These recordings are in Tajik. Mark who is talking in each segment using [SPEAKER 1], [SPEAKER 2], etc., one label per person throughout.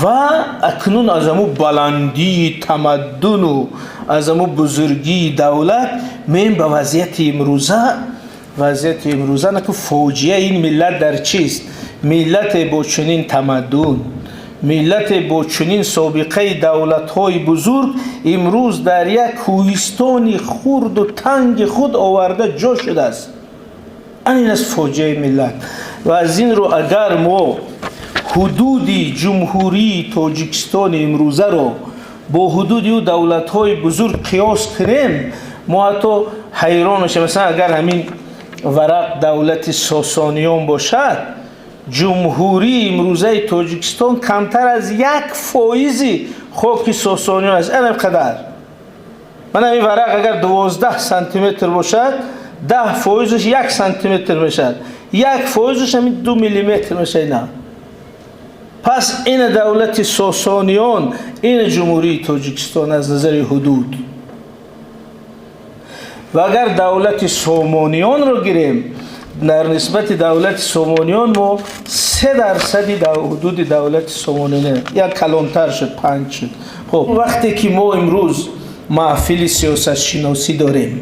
[SPEAKER 1] Ва акнун аз ҳамун баландии тамаддуну аз ҳамун бузургии давлат меем ба вазъияти имрӯза. Вазъияти имрӯза наку фоҷиаи ин миллат дар чист? Миллате бо чунин тамаддун, миллате бо чунин собиқаи давлатҳои бузург имрӯз дар як кӯҳистони хурду танги худ оварда ҷо шудааст. Ан ин аст фоҷиаи миллат. Ва аз ин рӯ, агар мо ҳудуди Ҷумҳурии Тоҷикистони имрӯзаро бо ҳудуди ӯ давлатҳои бузург қиёс кунем, мо ҳатто ҳайрон мешавем. Масалан, агар ҳамин варақ давлати Сосониён бошад, Ҷумҳурии имрӯзаи Тоҷикистон камтар аз 1 фоизи хоки Сосониён аст. Ана қадар. Мана ин варақ агар 12 сантиметр бошад, 10 фоизаш 1 сантиметр мешавад, 1 фоизаш ҳамин 2 миллиметр мешавад. Ина пас ина давлати Сосониён, ина Ҷумҳурии Тоҷикистон аз назари ҳудуд. Ва агар давлати Сомониёнро гирем, дар нисбати давлати Сомониён мо 3 дарсади ҳудуди давлати Сомониён, як калонтар шуд, панҷ шуд. Хуб, вақте ки мо имрӯз маҳфили сиёсатшиносӣ дорем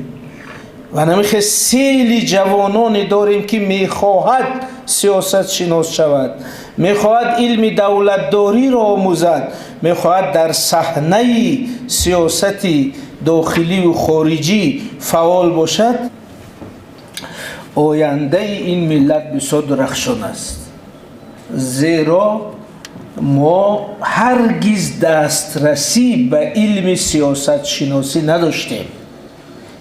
[SPEAKER 1] ва намихе сели ҷавононе дорем, ки мехоҳад сиёсатшинос шавад, мехоҳад илми давлатдориро омӯзад, мехоҳад дар саҳнаи сиёсати дохиливу хориҷӣ фаъол бошад, ояндаи ин миллат бисёр дурахшон аст, зеро мо ҳаргиз дастрасӣ ба илми сиёсатшиносӣ надоштем.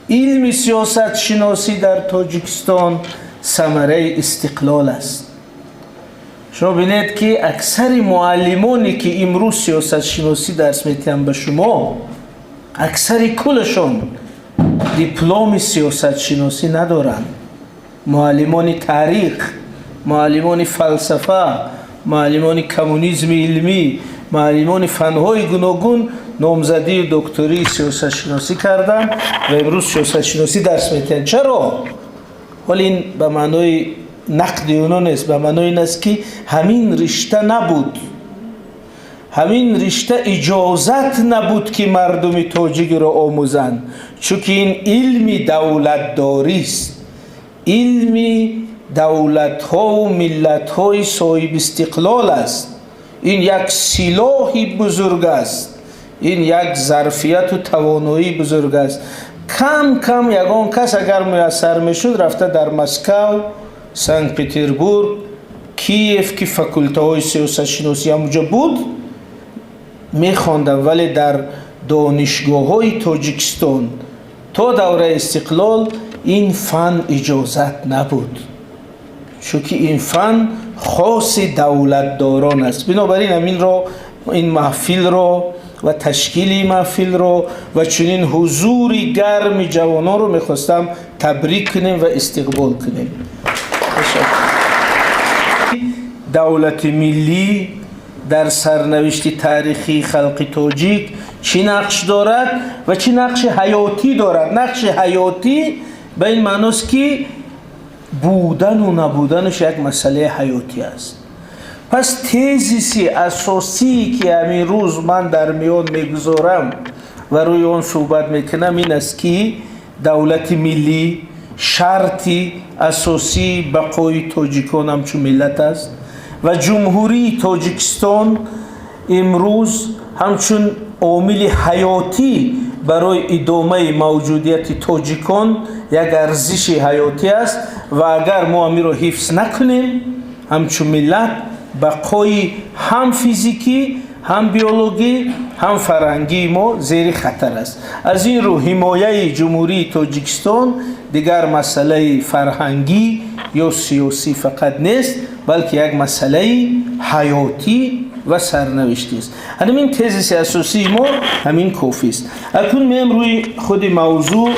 [SPEAKER 1] Илми сиёсатшиносӣ дар Тоҷикистон самараи истиқлол аст. Шумо бинед, ки аксари муаллимоне, ки имрӯз сиёсатшиносӣ дарс метиҳанд ба шумо, аксари кулашон дипломи сиёсатшиносӣ надоранд. Муаллимони таърих, муаллимони фалсафа, муаллимони коммунизми илмӣ, муаллимони фанҳои гуногун номзадию доктории сиёсатшиносӣ карданд ва имрӯз сиёсатшиносӣ дарс метиҳанд. Чаро? Ҳоле ин ба маънои нақди оно нест, ба маънои ин аст, ки ҳамин ришта набуд, ҳамин ришта иҷозат набуд, ки мардуми тоҷикро омӯзанд, чунки ин илми давлатдорист, илми давлатҳову миллатҳои соҳибистиқлол аст. Ин як силоҳи бузург аст, ин як зарфияту тавоноии бузург аст. Кам кам ягон кас агар муяссар мешуд, рафта дар Москав, Санкт Петербург, Киев, ки факултаҳои сиёсатшиносӣ ҳамуҷо буд, мехондам. Вале дар донишгоҳҳои Тоҷикистон то давраи истиқлол ин фан иҷозат набуд, чунки ин фан хоси давлатдорон аст. Бинобар ин ҳаминро, ин маҳфилро ва ташкили маҳфилро ва чунин ҳузури гарми ҷавононро мехостам табрик кунем ва истиқбол кунем. Давлати миллӣ дар сарнавишти таърихии халқи тоҷик чӣ нақш дорад ва чӣ нақши ҳаётӣ дорад? Нақши ҳаётӣ ба ин маъност, ки будану набуданаш як масъалаи ҳаётӣ аст. Пас тезиси асосие, ки ҳамин рӯз ман дар миён мегузорам ва рӯи он суҳбат мекунам, ин аст, ки давлати миллӣ шарти асосии бақои тоҷикон ҳамчун миллат аст ва Ҷумҳурии Тоҷикистон имрӯз ҳамчун омили ҳаётӣ барои идомаи мавҷудияти тоҷикон як арзиши ҳаётӣ аст. Ва агар мо амиро ҳифз накунем, ҳамчун миллат бақои ҳам физикӣ, ҳам биологӣ, ҳам фарҳангии мо зери хатар аст. Аз ин рӯ ҳимояи Ҷумҳурии Тоҷикистон дигар масъалаи фарҳангӣ ё сиёсӣ фақат нест, балки як масъалаи ҳаётӣ ва сарнавиштист. Ҳамин тезиси асосии мо, ҳамин кофист. Акнун меем рӯи худи мавзӯъ.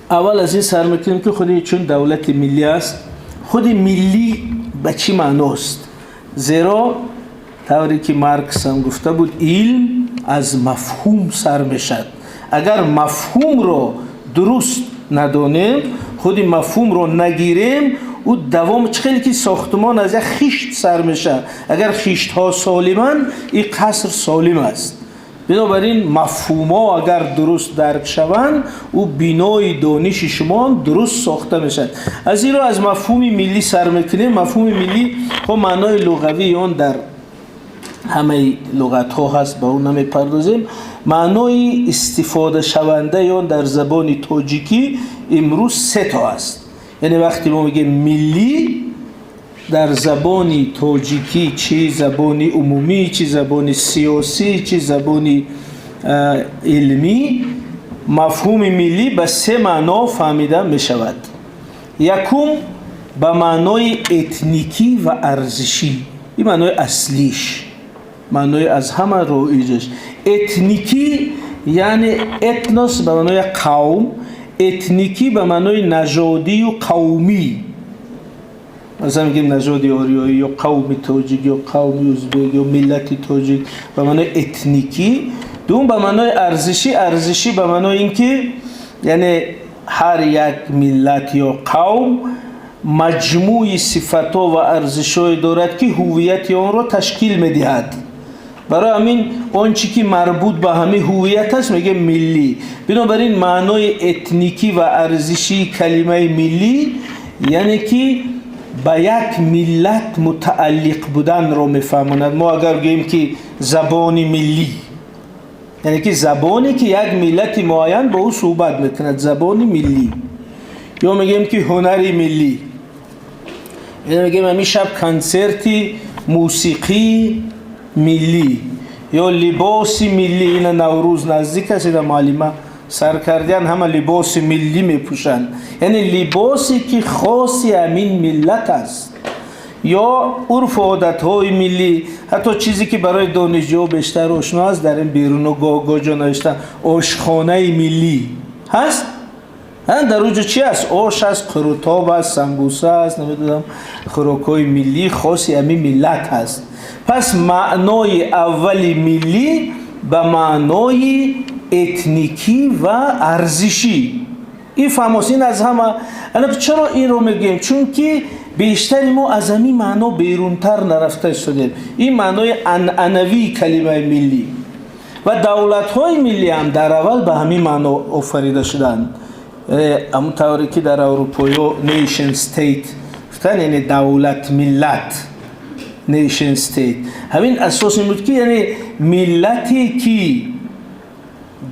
[SPEAKER 1] Аввал аз ин сар мекунем, ки худи чун давлати миллӣ аст, худи миллӣ ба чӣ маъност? Зеро тавре ки Маркс ҳам гуфта буд, илм аз мафҳум сар мешавад. Агар мафҳумро дуруст надонем, худи мафҳумро нагирем. Ӯ давом чӣ хеле ки сохтмон аз як хишт сар мешавад, агар хиштҳо солиманд, ин қаср солим аст. Бинобар ин мафҳумҳо агар дуруст дарк шаванд, ӯ бинои дониши шумо дуруст сохта мешавад. Аз ин рӯ аз мафҳуми миллӣ сар мекунем. Мафҳуми миллӣ, хоб, маънои луғавии он дар ҳамаи луғатҳо ҳаст, ба он намепардозем. Маънои истифодашавандаи он дар забони тоҷикӣ имрӯз се то аст. Яъне вақте мо мегӯем миллӣ дар забони тоҷикӣ, чӣ забони умумӣ, чӣ забони сиёсӣ, чӣ забони илмӣ, мафҳуми миллӣ ба се маъно фаҳмида мешавад. Якум, ба маънои этникӣ ва арзишӣ. Ин маънои аслиш, маънои аз ҳама роиҷаш. Этникӣ, яъне этнос ба маънои қавм, этникӣ ба маънои нажодию қавмӣ. Масалан, мегӯем нажоди ориёӣ ё қавми тоҷик ё қавми узбек ё миллати тоҷик, ба маънои этникӣ. Дуюм, ба маънои арзишӣ. Арзишӣ ба маънои ин ки, яъне, ҳар як миллат ё қавм маҷмӯи сифатҳо ва арзишҳое дорад, ки ҳуввияти онро ташкил медиҳад. Барои ҳамин он чӣ ки марбут ба ҳамин ҳуввият аст, мегӯем миллӣ. Бинобар ин маънои этникӣ ва арзишии калимаи миллӣ, яъне ки ба як миллат мутааллиқ буданро мефаҳмонад. Мо агар гӯем ки забони миллӣ, яъне ки забоне ки як миллати муайян бо ӯ суҳбат мекунад, забони миллӣ. Ё мегӯем ки ҳунари миллӣ, яъне мегӯем ҳамин шаб консерти мусиқии миллӣ ё либоси миллӣ. Ина Наврӯз наздик аст, ина муаллима сар кардиян, ҳама либоси миллӣ мепӯшанд, яъне либосе ки хоси ҳамин миллат аст. Ё урфу одатҳои миллӣ. Ҳатто чизе ки барои донишҷӯ бештар ошно аст, дар ин беруну гоҳ ҷо навишта, ошхонаи миллӣ ҳаст. Дар уҷо чи аст? Ош аст, қурутоб аст, самбуса аст, намедонам, хӯрокҳои миллӣ, хоси ҳамин миллат ҳаст. Пас маънои аввали миллӣ ба маънои этникӣ ва арзишӣ, ин фаҳмост. Ин аз ҳама. Чаро инро мегӯем? Чунки бештари мо аз ҳамин маъно берунтар нарафта истодем. Ин маънои анъанавии калимаи миллӣ ва давлатҳои миллӣ ҳам дар аввал ба ҳамин маъно офарида шуданд. Ҳамун тавре ки дар аврупоиҳо nation state гуфтан, яъне давлат миллат, nation state, ҳамин асос ин буд ки, яъне, миллате ки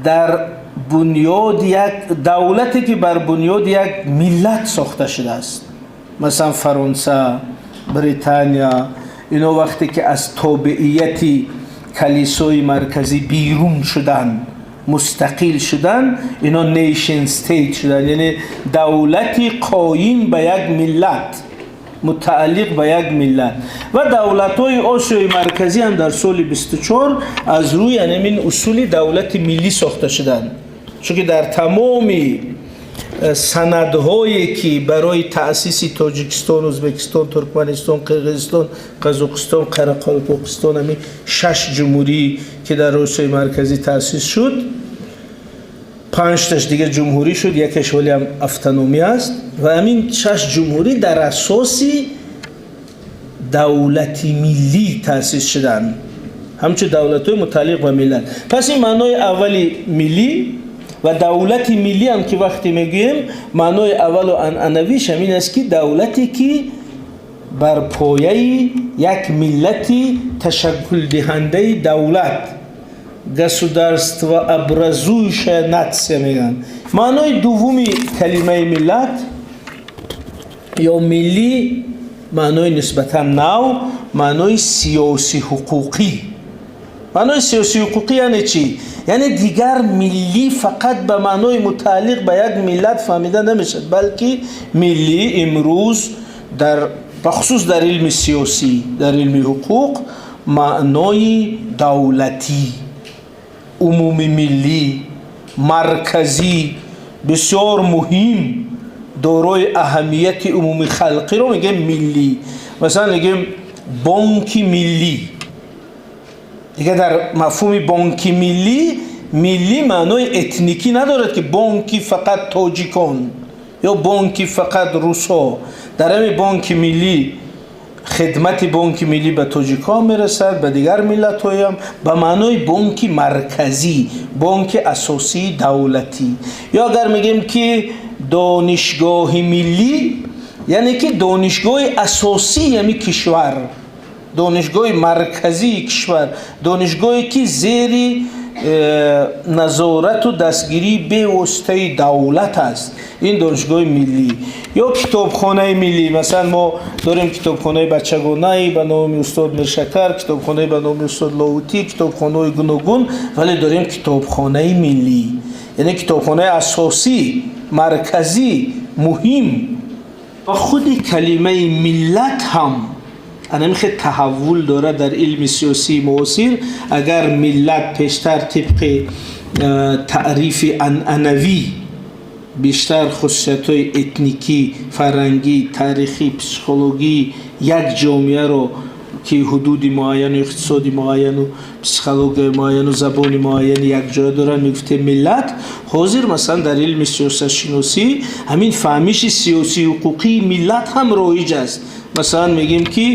[SPEAKER 1] дар бунёди як давлате ки бар бунёди як миллат сохта шудааст. Масалан, Фаронса, Британия, ино вақте ки аз тобеияти калисои марказӣ берун шуданд, мустақил шуданд, ино nation state шуданд, яъне давлати қоим ба як миллат, мутааллиқ ба як миллат. Ва давлатҳои Осиёи Марказӣ ҳам дар соли 24 аз рӯи ҳамин усули давлати миллӣ сохта шуданд, чунки дар тамоми санадҳое ки барои таъсиси Тоҷикистон, Ӯзбекистон, Туркманистон, Қирғизистон, Қазоқистон, Қарақалпоқистон, ҳамин шаш ҷумҳурӣ ки дар Осиёи Марказӣ таъсис шуд, панҷташ дига ҷумҳурӣ шуд, якеш вале ҳам автономӣ аст, ва ҳамин шаш ҷумҳурӣ дар асоси давлати миллӣ таъсис шуданд, ҳамчун давлатҳои мутааллиқ ба миллат. Пас ин маънои аввали миллӣ. Ва давлати миллӣ ҳам ки вақте мегӯем, маънои аввалу анъанавиш ҳамин аст, ки давлате ки бар пояи як миллати ташаккулдиҳандаи давлат, государствообразующая нация мегӯянд. Маънои дуввуми калимаи миллат ё миллӣ, маънои нисбатан нав, маънои сиёсӣ ҳуқуқӣ. Маънои сиёсӣ ҳуқуқӣ яъне чӣ? Яъне дигар миллӣ фақат ба маънои мутааллиқ ба як миллат фаҳмида намешавад, балки миллӣ имрӯз дар бахусус дар илми сиёсӣ, дар илми ҳуқуқ маънои давлатӣ, умумимиллӣ, марказӣ, бисёр муҳим, дорои аҳамияти умумихалқиро мегӯем миллӣ. Масалан, мегӯем бонки миллӣ. Дигар дар мафҳуми бонки миллӣ, миллӣ маънои этникӣ надорад, ки бонки фақат тоҷикон ё бонки фақат русҳо. Дар ҳамин Бонки Миллӣ, хидмати Бонки Миллӣ ба тоҷикҳо мерасад, ба дигар миллатҳоям, ба маънои бонки марказӣ, бонки асосии давлатӣ. Ё агар мегӯем, ки Донишгоҳи Миллӣ, яъне ки донишгоҳи асосии ҳамин кишвар, донишгоҳи марказии кишвар, донишгоҳе ки зери назорату дастгирии бевоситаи давлат аст, ин Донишгоҳи Миллӣ. Ё Китобхонаи Миллӣ. Масалан, мо дорем китобхонаи бачагонаи ба номи устод Миршакар, китобхонаи ба номи устод Лоҳутӣ, китобхонаҳои гуногун, вале дорем Китобхонаи Миллӣ, яъне китобхонаи асосӣ, марказӣ, муҳим. Ва худи калимаи миллат ҳам анами хел таҳаввул дорад дар илми сиёсии муосир. Агар миллат пештар тибқи таърифи анъанавӣ бештар хусусиятҳои этникӣ, фарҳангӣ, таърихӣ, психологии як ҷомеаро, ки ҳудуди муайяну иқтисоди муайяну психологияи муайяну забони муайяни якҷоя доранд, мегуфтем миллат, ҳозир, масалан, дар илми сиёсатшиносӣ ҳамин фаҳмиши сиёсию ҳуқуқии миллат ҳам роиҷ аст. Масалан, мегӯем, ки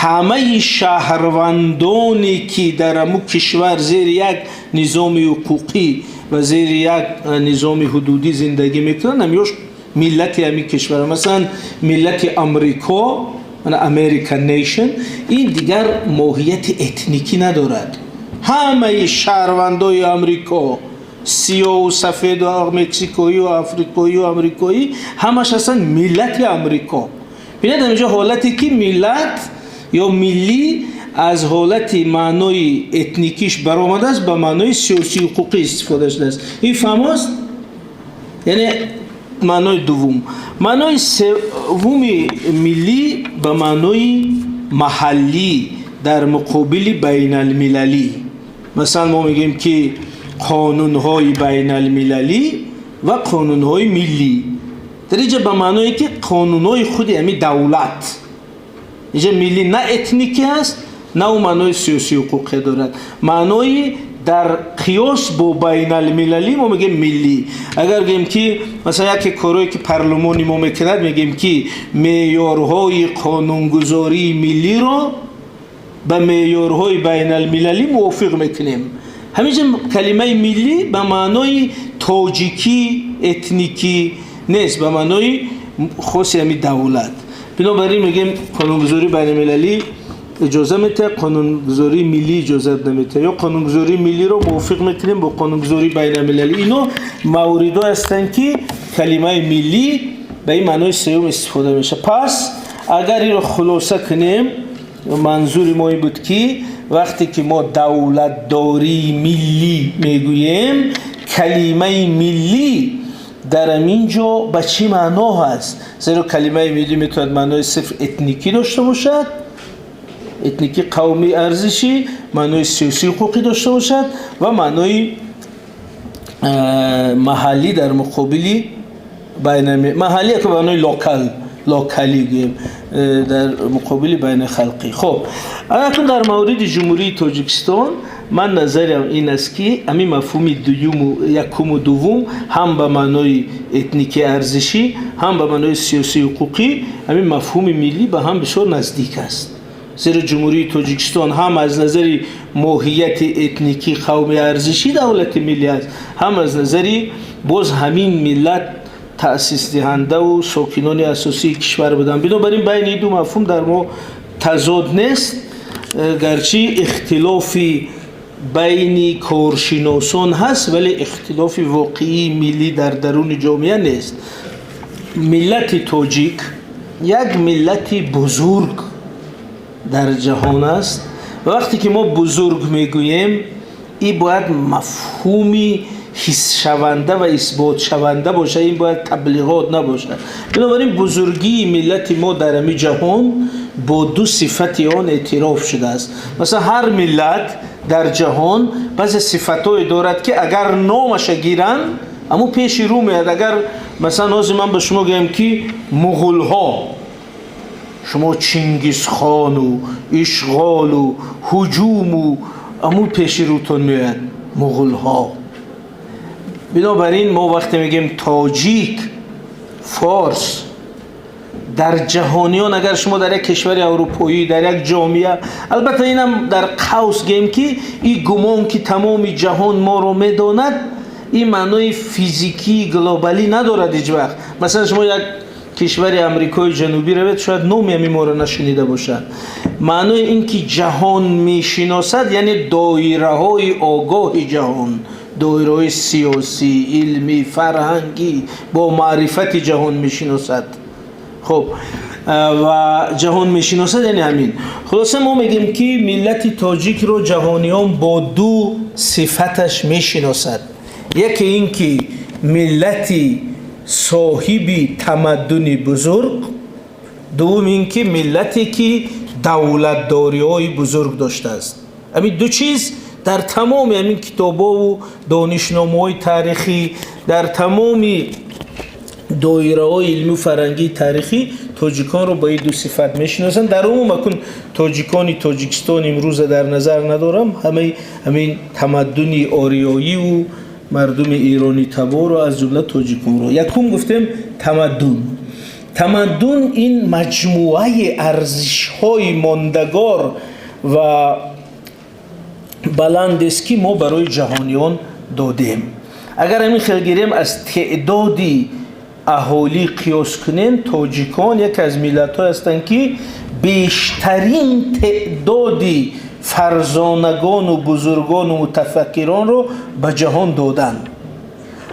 [SPEAKER 1] ҳамаи шаҳрвандоне, ки дар ҳамун кишвар зери як низоми ҳуқуқӣ ва зери як низоми ҳудудӣ зиндагӣ мекунанд, ҳамёш миллати ҳамин кишвар. Масалан, миллати Амрико, American Nation, ин дигар моҳияти этникӣ надорад. Ҳамаи шаҳрвандои Амрико, сиёҳу сафеду мексикоию африқоию амрикоӣ, ҳамаш ҳастанд миллати Амрико. Бинед, ҳаминҷо ҳолате ки миллат ё миллӣ аз ҳолати маънои этникиш баромадааст, ба маънои сиёсию ҳуқуқӣ истифода шудааст. Ин фаҳмост, яъне маънои дуввум. Маънои севуми миллӣ ба маънои маҳаллӣ дар муқобили байналмилалӣ. Масалан, мо мегӯем, ки қонунҳои байналмилалӣ ва қонунҳои миллӣ. Дар инҷа ба маъное ки қонунҳои худи ҳамин давлат. Инҷа миллӣ на этникӣ аст, на ӯ маънои сиёсию ҳуқуқӣ дорад. Маънои дар қиёс бо байналмилалӣ мо мегӯем миллӣ. Агар гӯем, ки масалан, яке корое ки парлумони мо мекунад, мегӯем, ки меъёрҳои қонунгузории миллиро ба меъёрҳои байналмилалӣ мувофиқ мекунем, ҳаминҷа калимаи миллӣ ба маънои тоҷикӣ этникӣ нест, ба маънои хоси ҳамин давлат. Бинобар ин мегӯем, қонунгузории байналмилалӣ иҷоза метиҳад, қонунгузории миллӣ иҷозат наметиҳад, ё қонунгузории миллиро мувофиқ мекунем бо қонунгузории байналмилалӣ. Ино мавридҳое ҳастанд, ки калимаи миллӣ ба ин маънои сеюм истифода мешавад. Пас агар инро хулоса кунем, манзури мо ин буд, ки вақте ки мо давлатдории миллӣ мегӯем, калимаи миллӣ дар ҳамин ҷо ба чӣ маъно ҳаст? Зеро калимаи миллӣ метавонад маънои сирф этникӣ дошта бошад, этникӣ, қавмӣ, арзишӣ, маънои сиёсию ҳуқуқӣ дошта бошад ва маънои маҳаллӣ дар муқобили маҳаллӣ, яке маънои local, локалӣ гӯем, дар муқобили байнахалқӣ. Хоб, акнун дар мавриди Ҷумҳурии Тоҷикистон ман назарам ин аст, ки ҳамин мафҳуми дуюму якуму дуввум, ҳам ба маънои этникӣ арзишӣ, ҳам ба маънои сиёсию ҳуқуқӣ, ҳамин мафҳуми миллӣ ба ҳам бисёр наздик аст. Зеро Ҷумҳурии Тоҷикистон ҳам аз назари моҳияти этникӣ, қавми, арзишӣ давлати миллӣ аст, ҳам аз назари боз ҳамин миллат таъсисдиҳандаву сокинони асосии кишвар буданд. Бинобар ин байни ду мафҳум дар мо тазод нест, гарчи ихтилофи байни коршиносон ҳаст, вале ихтилофи воқеии миллӣ дар даруни ҷомеа нест. Миллати тоҷик як миллати бузург дар ҷаҳон аст. Ва вақте ки мо бузург мегӯем, ин бояд мафҳуми ҳиссшаванда ва исботшаванда бошад, ин бояд таблиғот набошад. Бинобар ин бузургии миллати мо дар ҳамин ҷаҳон бо ду сифати он эътироф шудааст. Масалан, ҳар миллат дар ҷаҳон баъзе сифатҳое дорад, ки агар номаша гиранд, аммо пеши рӯ меяд. Агар, масалан, ҳозир ман ба шумо гӯям, ки муғулҳо, шумо Чингизхону ишғолу ҳуҷуму аму пеши рӯтон меояд, муғулҳо. Бинобар ин мо вақте мегӯем тоҷик, форс, Дар ҷаҳониён, агар шумо дар як кишвари аврупоӣ, дар як ҷомеа, албатта инам дар қавс гем, ки ин гумон ки тамоми ҷаҳон моро медонад, ин маънои физикии глобалӣ надорад ҳеҷ вақт. Масалан, шумо як кишвари Амрикои Ҷанубӣ равед, шояд номи ҳамин моро нашунида бошад. Маънои ин ки ҷаҳон мешиносад, яъне доираҳои огоҳи ҷаҳон, доираҳои сиёсӣ, илмӣ, фарҳангӣ, бо маърифати ҷаҳон мешиносад. Хуб, ва ҷаҳон мешиносад, яъне ҳамин. Хулоса, мо мегӯем, ки миллати тоҷикро ҷаҳониён бо ду сифаташ мешиносад. Яке ин ки миллати соҳиби тамаддуни бузург, дуввум ин ки миллате ки давлатдориҳои бузург доштааст. Ҳамин ду чиз дар тамоми ҳамин китобову донишномаҳои таърихӣ, дар тамоми доираҳои илмию фарҳангии таърихӣ тоҷиконро ба ин ду сифат мешиносанд. Дар умум, акун тоҷикони Тоҷикистон имрӯза дар назар надорам, ҳамаи ҳамин тамаддуни ориёиву мардуми эронӣ таборро, аз ҷумла тоҷиконро. Якум, гуфтем, тамаддун. Тамаддун ин маҷмӯаи арзишҳои мондагор ва баландест, ки мо барои ҷаҳониён додем. Агар ҳамин хел гирем, аз теъдоди аҳолӣ қиёс кунем, тоҷикон яке аз миллатҳое ҳастанд, ки бештарин теъдоди фарзонагону бузургону мутафаккиронро ба ҷаҳон доданд.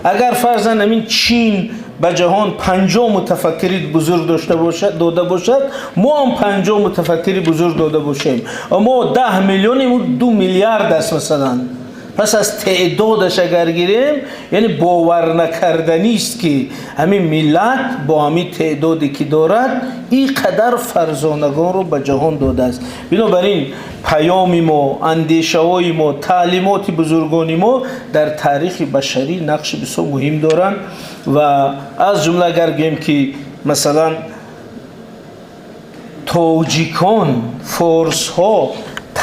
[SPEAKER 1] Агар фарзан ҳамин Чин ба ҷаҳон 50 мутафаккири бузург дошта бошад, дода бошад, мо ҳам 50 мутафаккири бузург дода бошем. Мо 10 миллионем, 2 миллиард аст, масалан. Пас аз теъдодаш агар гирем, яъне боварнакарданист, ки ҳамин миллат бо ҳамин теъдоде ки дорад, ин қадар фарзонагонро ба ҷаҳон додааст. Бинобар ин паёми мо, андешаҳои мо, таълимоти бузургони мо дар таърихи башарӣ нақши бисёр муҳим доранд. Ва аз ҷумла агар гӯем, ки масалан тоҷикон, форсҳо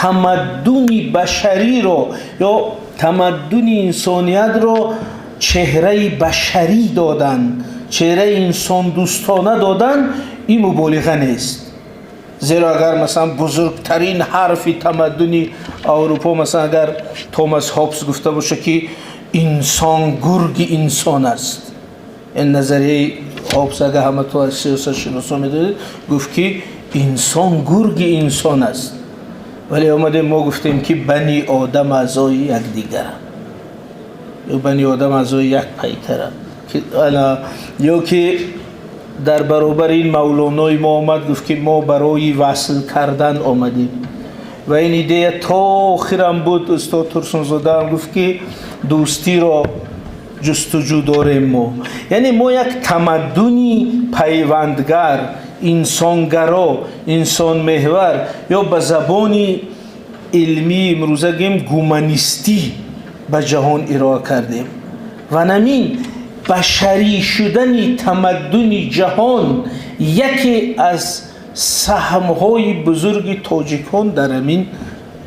[SPEAKER 1] тамаддуни башариро ё тамаддуни инсониятро чеҳраи башарӣ доданд, чеҳраи инсондӯстона доданд, ин муболиға нест. Зеро агар масалан бузургтарин ҳарфи тамаддуни Аврупо, масалан агар Томас Ҳобс гуфта боша, ки инсон гурги инсон аст, ин назарияи Ҳобс, агар ҳамато аз сиёсатшиносо медонед, гуфт, ки инсон гурги инсон аст. Вале омадем мо гуфтем, ки бани одам аъзои якдигаранд ё бани одам аъзои як пайкаранд. Ё ки дар баробари ин Мавлонои мо омад, гуфт, ки мо барои васл кардан омадем. Ва ин идея то охирам буд. Устод Турсунзодаам гуфт, ки дӯстиро ҷустуҷӯ дорем мо. Яъне мо як тамаддуни пайвандгар, инсонгаро, инсонмеҳвар ё ба забони илмии имрӯза гӯем, гуманистӣ ба ҷаҳон ироа кардем. Ва намин башарӣ шудани тамаддуни ҷаҳон яке аз саҳмҳои бузурги тоҷикон дар ҳамин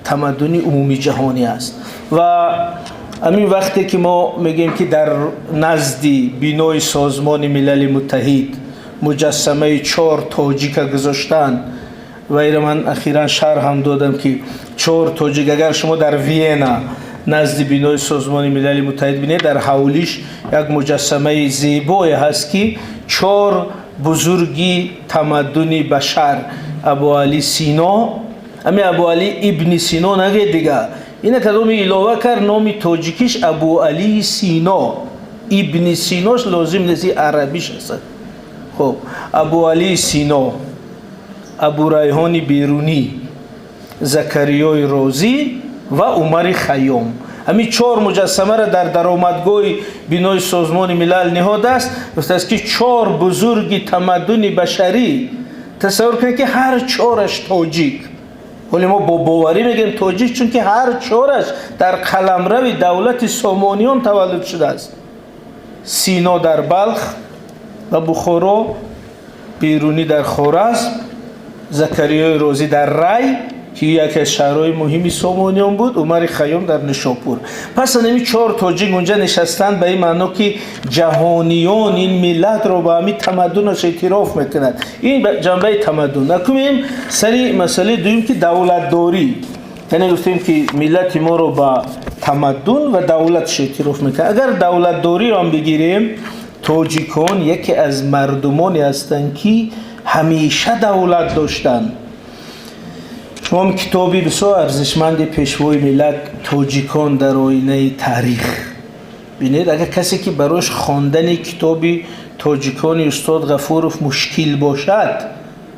[SPEAKER 1] тамаддуни умумии ҷаҳонӣ аст. Ва ҳамин вақте ки мо мегӯем, ки дар назди бинои Созмони Милали Муттаҳид муҷассамаи чор тоҷика гузоштанд, ва иро ман ахиран шарҳам додам, ки чор тоҷик, агар шумо дар Виена назди бинои Созмони Милали Муттаҳид бинед, дар ҳавлиш як муҷассамаи зебое ҳаст, ки чор бузурги тамаддуни башар: Абуали Сино, ами Абуали Ибни Сино нагӯед, дига ина кадоми илова кард, номи тоҷикиш Абуали Сино, Ибни Синош лозим нест, арабиш аст. Хуб, Абуали Сино, Абурайҳони Берунӣ, Закариёи Розӣ ва Умари Хайём. Ҳамин чор муҷассамаро дар даромадгоҳи бинои Созмони Милал ниҳодааст. Гуфтааст, ки чор бузурги тамаддуни башарӣ. Тасаввур кунед, ки ҳар чораш тоҷик. Ҳоле мо бо боварӣ мегӯем тоҷик, чунки ҳар чораш дар қаламрави давлати Сомониён таваллуд шудааст. Сино дар Балх ва Бухоро, Берунӣ дар Хоразм, Закариёи Розӣ дар Рай. ки яке аз шаҳрҳои муҳими Сомониён буд, Умари Хайём дар Нишопур. Пас ҳамин чор тоҷик унҷа нишастанд, ба ин маъно ки ҷаҳониён ин миллатро ба ҳамин тамаддунаш эътироф мекунад. Ин ҷанбаи тамаддун. Накунем сари масъалаи дуюм, ки давлатдорӣ. Яъне гуфтем, ки миллати моро ба тамаддун ва давлатш эътироф мекунад. Агар давлатдориро ҳам бигирем, тоҷикон яке аз мардумоне ҳастанд, ки ҳамеша давлат доштанд. Шумо китоби бисёр арзишманди Пешвои миллат «Тоҷикон дар оинаи таърих» бинед. Агар касе ки барош хондани китоби «Тоҷикони» устод Ғафуров мушкил бошад,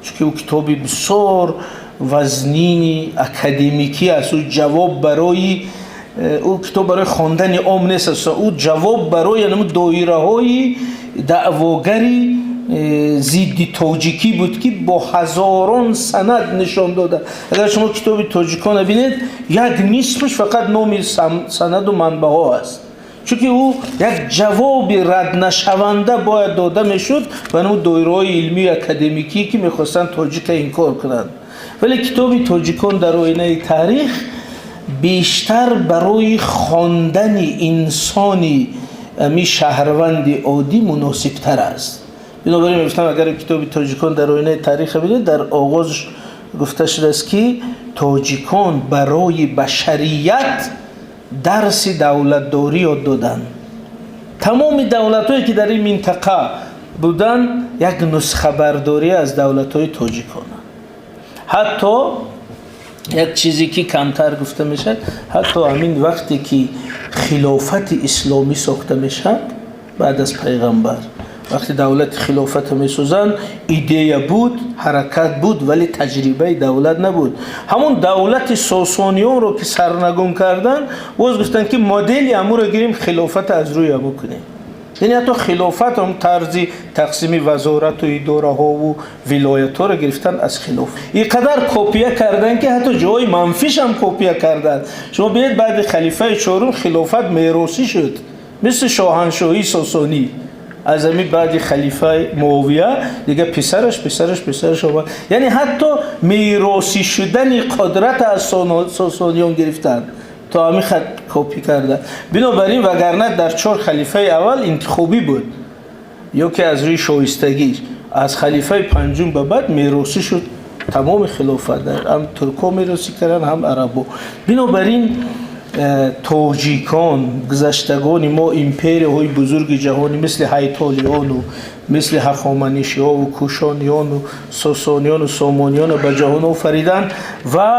[SPEAKER 1] чунки ӯ китоби бисёр вазнини академикӣ аст, ӯ ҷавоб барои ӯ китоб барои хондани ом нест, ӯ ҷавоб барои доираҳои даъвогари зидди тоҷикӣ буд, ки бо ҳазорон санад нишон дода. Агар шумо китоби «Тоҷикона» бинед, як нисфаш фақат номи санаду манбаъҳо аст, чунки ӯ як ҷавоби раднашаванда бояд дода мешуд ба ну доираҳои илмию академикӣ, ки мехостанд тоҷика инкор кунанд. Вале китоби «Тоҷикон дар оинаи таърих» бештар барои хондани инсони ами шаҳрванди оддӣ муносибтар аст. Бинобар ин мегуфтам, агар китоби «Тоҷикон дар оинаи таърих» бинед, дар оғоз гуфта шудааст, ки тоҷикон барои башарият дарси давлатдорӣ ёд доданд. Тамоми давлатҳое, ки дар ин минтақа буданд, як нусхабардорӣ аз давлатҳои тоҷикон. Ҳатто як чизе, ки камтар гуфта мешавад, ҳатто ҳамин вақте ки хилофати исломӣ сохта мешавад баъд аз пайғамбар, вақте давлати хилофата месозанд, идея буд, ҳаракат буд, вале таҷрибаи давлат набуд. Ҳамон давлати Сосониёнро, ки сарнагун карданд, боз гуфтанд, ки модели ҳамуро гирем, хилофата аз рӯи ҳаму кунем. Яъне ҳатто хилофат ҳам тарзи тақсими вазорату идораҳову вилоятҳоро гирифтан аз хилоф. Ин қадар копия кардан, ки ҳатто ҷои манфишам копия карданд. Шумо бинед, баъди халифаи чорум хилофат меросӣ шуд, мисли шоҳаншоҳии Сосонӣ. Аз ҳами баъди халифаи Муовия дига писараш, писараш, писараш омад. Яъне ҳатто меросӣ шудани қудрат аз Сосониён гирифтанд, то ҳамин хат копӣ карда. Бинобар ин, вагарна дар чор халифаи аввал интихобӣ буд ё ки аз рӯи шоистагӣ. Аз халифаи панҷум ба баъд меросӣ шуд тамоми хилофат, ҳам туркҳо меросӣ карданд, ҳам арабо. Бинобар ин, тоҷикон, гузаштагони мо, империяҳои бузурги ҷаҳонӣ, мисли Ҳайтолиёну мисли Ҳахоманишиёву Кушониёну Сосониёну Сомониёну ба ҷаҳон офариданд. Ва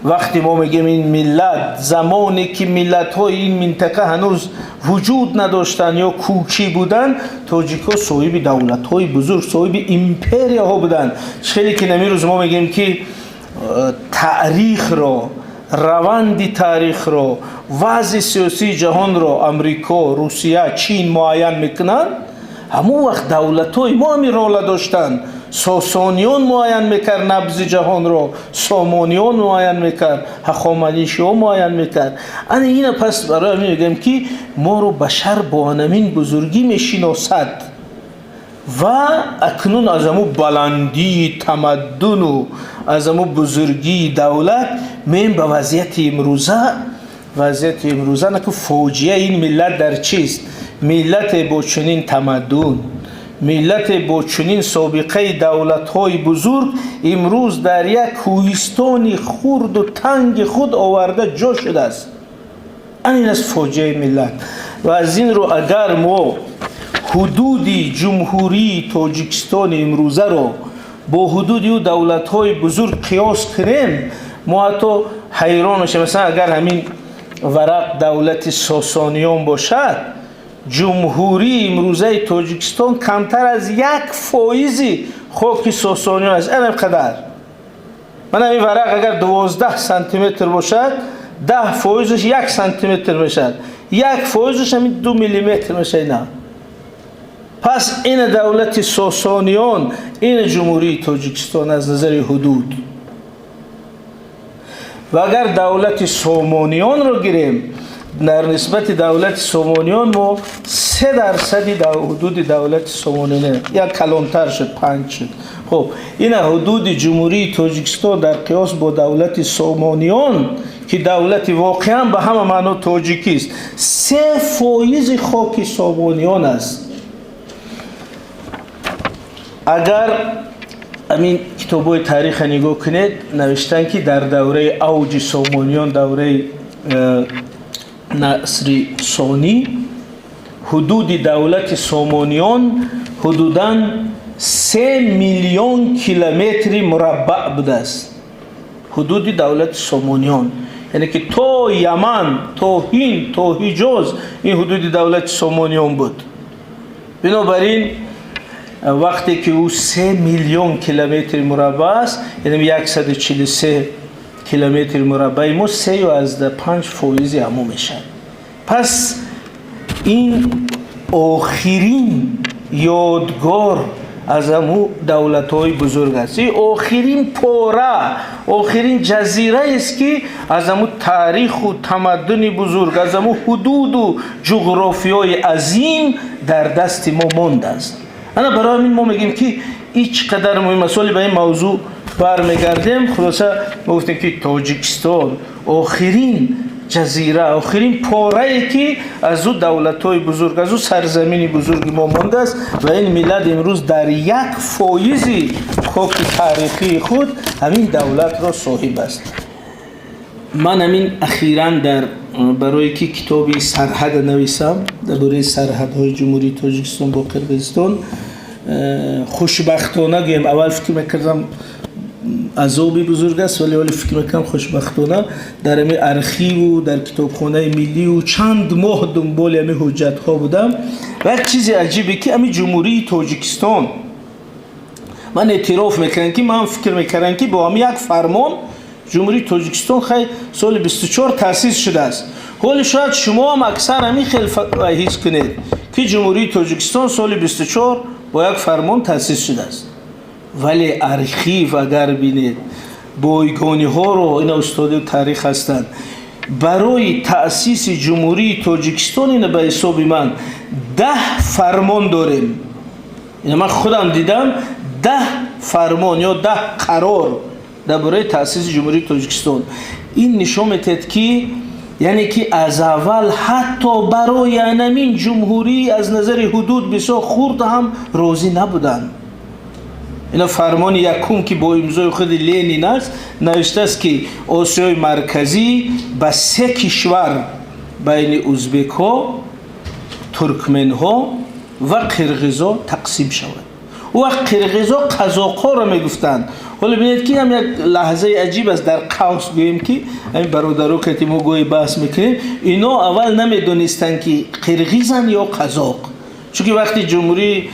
[SPEAKER 1] вақте мо мегӯем, ин миллат замоне ки миллатҳои ин минтақа ҳанӯз вуҷуд надоштанд ё кӯчӣ буданд, тоҷикҳо соҳиби давлатҳои бузург, соҳиби империяҳо буданд. Хеле ки намирӯз мо мегӯем, ки таърихро, раванди таърихро, вазъи сиёсии ҷаҳонро Амрико, Русия, Чин муайян мекунанд, ҳамон вақт давлатҳои мо ҳамин рола доштанд. Сосониён муайян мекард набзи ҷаҳонро, Сомониён муайян мекард, Ҳахоманишиҳо муайян мекард. Ана ина пас барои ҳамин мегӯям, ки моро башар бо анамин бузургӣ мешиносад. Ва акнун аз ҳамун баландии тамаддуну аз ҳамун бузургии давлат меем ба вазъияти имрӯза. Вазъияти имрӯза наку фоҷиаи ин миллат дар чист? Миллате бо чунин тамаддун, миллате бо чунин собиқаи давлатҳои бузург имрӯз дар як кӯҳистони хурду танги худ оварда ҷо шудааст. Ан ин аст фоҷиаи миллат. Ва аз ин рӯ, агар мо ҳудуди Ҷумҳурии Тоҷикистони имрӯзаро бо ҳудуди ӯ давлатҳои бузург қиёс кунем, мо ҳатто ҳайрон мешавем. Масалан, агар ҳамин варақ давлати Сосониён бошад, Ҷумҳурии имрӯзаи Тоҷикистон камтар аз 1 фоизи хоки Сосониён аст. Ана қадар. Мана ин варақ агар 12 сантиметр бошад, 10 фоизаш 1 сантиметр мешавад, 1 фоизаш ҳамин 2 миллиметр мешавад. Ина пас ина давлати Сосониён, ина Ҷумҳурии Тоҷикистон аз назари ҳудуд. Ва агар давлати Сомониёнро гирем, дар нисбати давлати Сомониён мо 3 дарсади ҳудуди давлати Сомониён, як калонтар шуд, панҷ шуд. Хуб, ина ҳудуди Ҷумҳурии Тоҷикистон дар қиёс бо давлати Сомониён, ки давлати воқеан ба ҳама маъно тоҷикист, 3% хоки Сомониён аст. Агар ҳамин китобҳои тариха нигоҳ кунед, навиштанд, ки дар давраи авҷи Сомониён, давраи Насри Сонӣ, ҳудуди давлати Сомониён ҳудудан 3 миллион километри мураббаъ будааст. Ҳудуди давлати Сомониён, яъне ки то Яман, то Ҳинд, то Ҳиҷоз ин ҳудуди давлати Сомониён буд. Бинобар ин, вақте ки ӯ 3 миллион километри мураббаъ аст, яъне 143 километри мураббаи мо 3,5% ҳамо мешавад. Пас ин охирин ёдгор аз ҳаму давлатҳои бузург аст. Ин охирин пора, охирин ҷазираест, ки аз ҳаму таъриху тамаддуни бузург, аз ҳаму ҳудуду ҷуғрофиёи азим дар дасти мо мондааст. Ана барои ҳамин мо мегӯем, ки ин чӣ қадар муҳим аст. Соли ба ин мавзӯъ бармегардем. Хулоса, мо гуфтем, ки Тоҷикистон охирин ҷазира, охирин порае, ки аз ӯ давлатҳои бузург, аз ӯ сарзамини бузурги мо мондааст ва ин миллат имрӯз дар 1% хоки таърихии худ ҳамин давлатро соҳиб аст. Ман ҳамин ахиран дар барое ки китоби сарҳада нависам дар бораи сарҳадҳои Ҷумҳурии Тоҷикистон бо Қирғизистон, хушбахтона гӯем, аввал фикр мекардам, азоби бузург аст, вале ҳоле фикр мекунам, хушбахтона дар ҳами архиву дар китобхонаи миллию чанд моҳ дунболи ҳами ҳуҷҷатҳо будам. Ва як чизи аҷибе, ки ҳами Ҷумҳурии Тоҷикистон, ман эътироф мекунам, ки ман фикр мекардам, ки бо ҳами як фармон Ҷумҳурии Тоҷикистон хай соли 24 таъсис шудааст. Ҳоли шояд шумо ҳам аксар ҳамин хел ҳис кунед, ки Ҷумҳурии Тоҷикистон соли 24 бо як фармон таъсис шудааст. Вале архив агар бинед, бойгониҳоро, ина устоди таърих ҳастанд, барои таъсиси Ҷумҳурии Тоҷикистон ина ба ҳисоби ман 10 фармон дорем. Ина ман худам дидам, 10 фармон ё 10 қарор дар бораи таъсиси Ҷумҳурии Тоҷикистон. Ин нишон медиҳад, ки яъне ки аз аввал ҳатто барои анамин ҷумҳурӣ аз назари ҳудуд бисёр хурд ҳам розӣ набуданд. Ина фармони якум, ки бо имзои худи Ленин аст, навиштааст, ки Осиёи Марказӣ ба се кишвар байни узбекҳо, туркменҳо ва қирғизо тақсим шавад. Ӯ вақт қирғизо қазоқҳоро мегуфтанд. Ҳоло бинед, ки ҳам як лаҳзаи аҷиб аст. Дар қавс гӯем, ки ҳамин бародаро, ки мо гоҳе баҳс мекунем, ино аввал намедонистанд, ки қирғизан ё қазоқ, чунки вақти Ҷумҳурии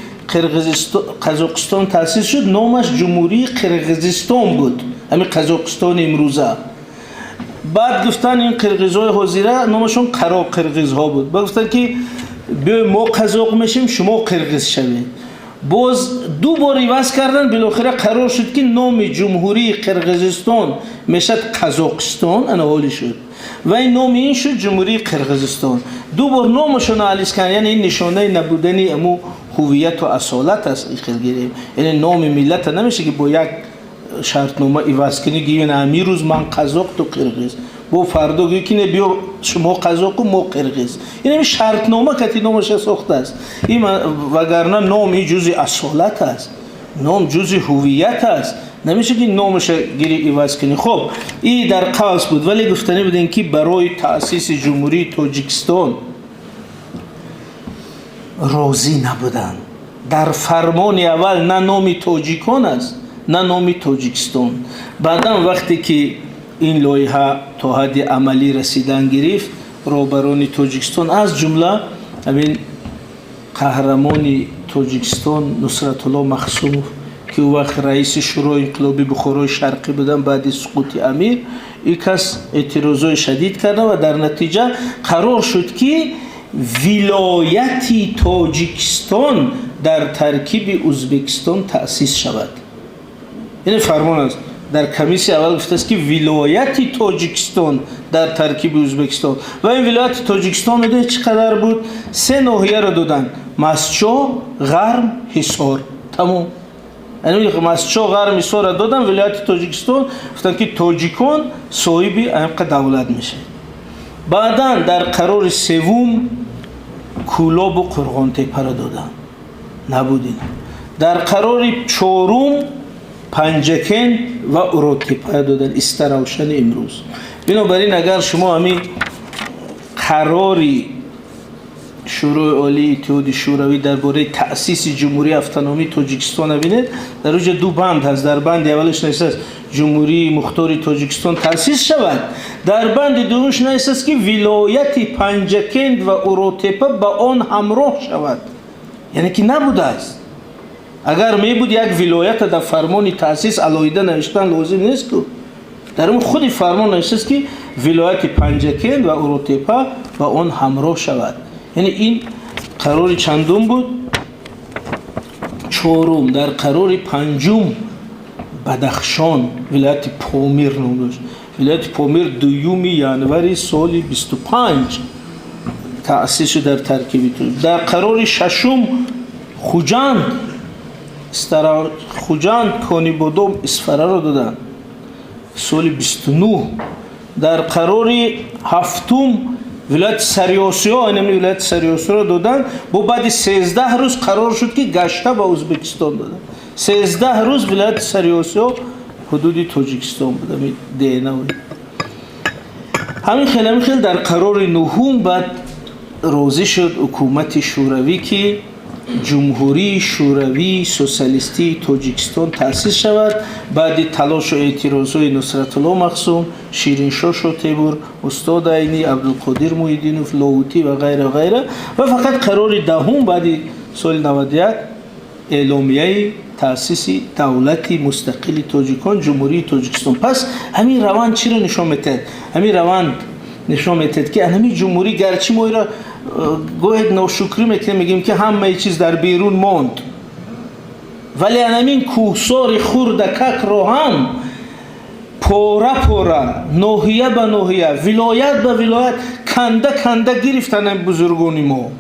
[SPEAKER 1] Қазоқистон таъсис шуд, номаш Ҷумҳурии Қирғизистон буд, ҳамин Қазоқистони имрӯза. Баъд гуфтанд, ин қирғизҳои ҳозира номашон қаро қирғизҳо буд. Баъд гуфтанд, ки биёй, мо қазоқ мешем, шумо қирғиз шавед. Боз ду бор иваз кардан. Билохира қарор шуд, ки номи Ҷумҳурии Қирғизистон мешавад Қазоқистон. Ана ҳоли шуд ва ин номи ин шуд Ҷумҳурии Қирғизистон. Ду бор номашонро алис кардан, яъне ин нишонаи набудани аму ҳувияту асолат аст. Хел гирем, яъне номи миллата намеша, ки бо як шартнома иваз кунӣ, гӯӣ ҳамин рӯз ман қазоқ, ту қирғиз, бо фардо гӯӣ, ки не, биё, шумо қазоқу мо қирғиз. Ин ҳамин шартнома кати номаша сохтааст ин, вагарна ном ин ҷузъи асолат аст, ном ҷузъи ҳувият аст. Намеша, ки номаша гири иваз кунӣ. Хоб, и дар қавс буд, вале гуфтанӣ будем, ки барои таъсиси Ҷумҳурии Тоҷикистон розӣ набуданд. Дар фармони аввал на номи тоҷикон аст, на номи Тоҷикистон. Баъдан, вақте ки ин лоиҳа то ҳадди амалӣ расидан гирифт, роҳбарони Тоҷикистон, аз ҷумла ҳамин қаҳрамони Тоҷикистон Нусратулло Махсумов, ки ӯ вақт раиси Шӯрои инқилоби Бухорои Шарқӣ буданд, баъди суқути амир ин кас эътирозҳои шадид карда ва дар натиҷа қарор шуд, ки вилояти Тоҷикистон дар таркиби Узбекистон таъсис шавад. Ин фармон аст. Дар комиссия аввал гуфтааст, ки вилояти Тоҷикистон дар таркиби Узбекистон. Ва ин вилояти Тоҷикистон медонед, чӣ қадар буд? Се ноҳияро доданд: Мастчо, Ғарм, Ҳисор, тамом. Мастчоҳ Ғарми Ҳисорро додан вилояти Тоҷикистон, гуфтанд, ки тоҷикон соҳиби ҳамқа давлат мешаванд. Баъдан дар қарори севум Кӯлобу Қурғонтепаро доданд, набуд ин. Дар қарори чорум Панҷакент ва Уродтепа доданд, Истаравшани имрӯз. Бинобар ин, агар шумо ҳамин қарори Шӯрои Олии Иттиҳоди Шӯравӣ дар бораи таъсиси Ҷумҳурии Автономии Тоҷикистон бинед, дар оҷа ду банд ҳаст. Дар банди аввалаш навиштааст, Ҷумҳурии Мухтори Тоҷикистон таъсис шавад, дар банди дуввумаш навиштааст, ки вилояти Панҷакент ва Уродтепа ба он ҳамроҳ шавад. Яъне ки набудааст. Агар мебуд, як вилоята дар фармони таъсис алоҳида навиштан лозим нест ку. Дар он худи фармон навиштааст, ки вилояти Панҷакент ва Уродтепа ба он ҳамроҳ шавад. Яъне ин қарори чандум буд? Чорум. Дар қарори панҷум Бадахшон, вилояти Помир ном дошт, вилояти Помир 2 январи соли 25 таъсис шуд дар таркиби. Дар қарори шашум Хуҷанд, Хуҷанд, Конибодом, Исфараро доданд соли 29. Дар қарори ҳафтум вилояти Сариосиё, инами вилояти Сариосиёро доданд. Бо баъди 13 рӯз қарор шуд, ки гашта ба Ӯзбекистон доданд. 13 рӯз вилояти Сариосиё ҳудуди Тоҷикистон буд. Дена ҳамин хел, ҳамин хел. Дар қарори нуҳум баъд розӣ шуд ҳукумати Шӯравӣ, ки Ҷумҳурии Шӯравии Сосиалистии Тоҷикистон таъсис шавад, баъди талошу эътирозҳои Нусратулло Махсум, Шириншоҳ Шотемур, устод Айнӣ, Абдулқодир Муҳиддинов, Лоҳутӣ ва ғайра, ғайра. Ва фақат қарори 10-ум баъди соли 91 эъломияи таъсиси давлати мустақили тоҷикон, Ҷумҳурии Тоҷикистон. Пас ҳамин раванд чиро нишон медиҳад? Ҳамин раванд нишон медиҳад, ки ҳамин ҷумҳурӣ, гарчи мо иро гоҳе ношукрӣ мекунем, мегӯем, ки ҳамаи чиз дар берун монд, вале ҳамин кӯҳсори хурдакакро ҳам пора пора, ноҳия ба ноҳия, вилоят ба вилоят канда канда гирифтанд бузургони мо.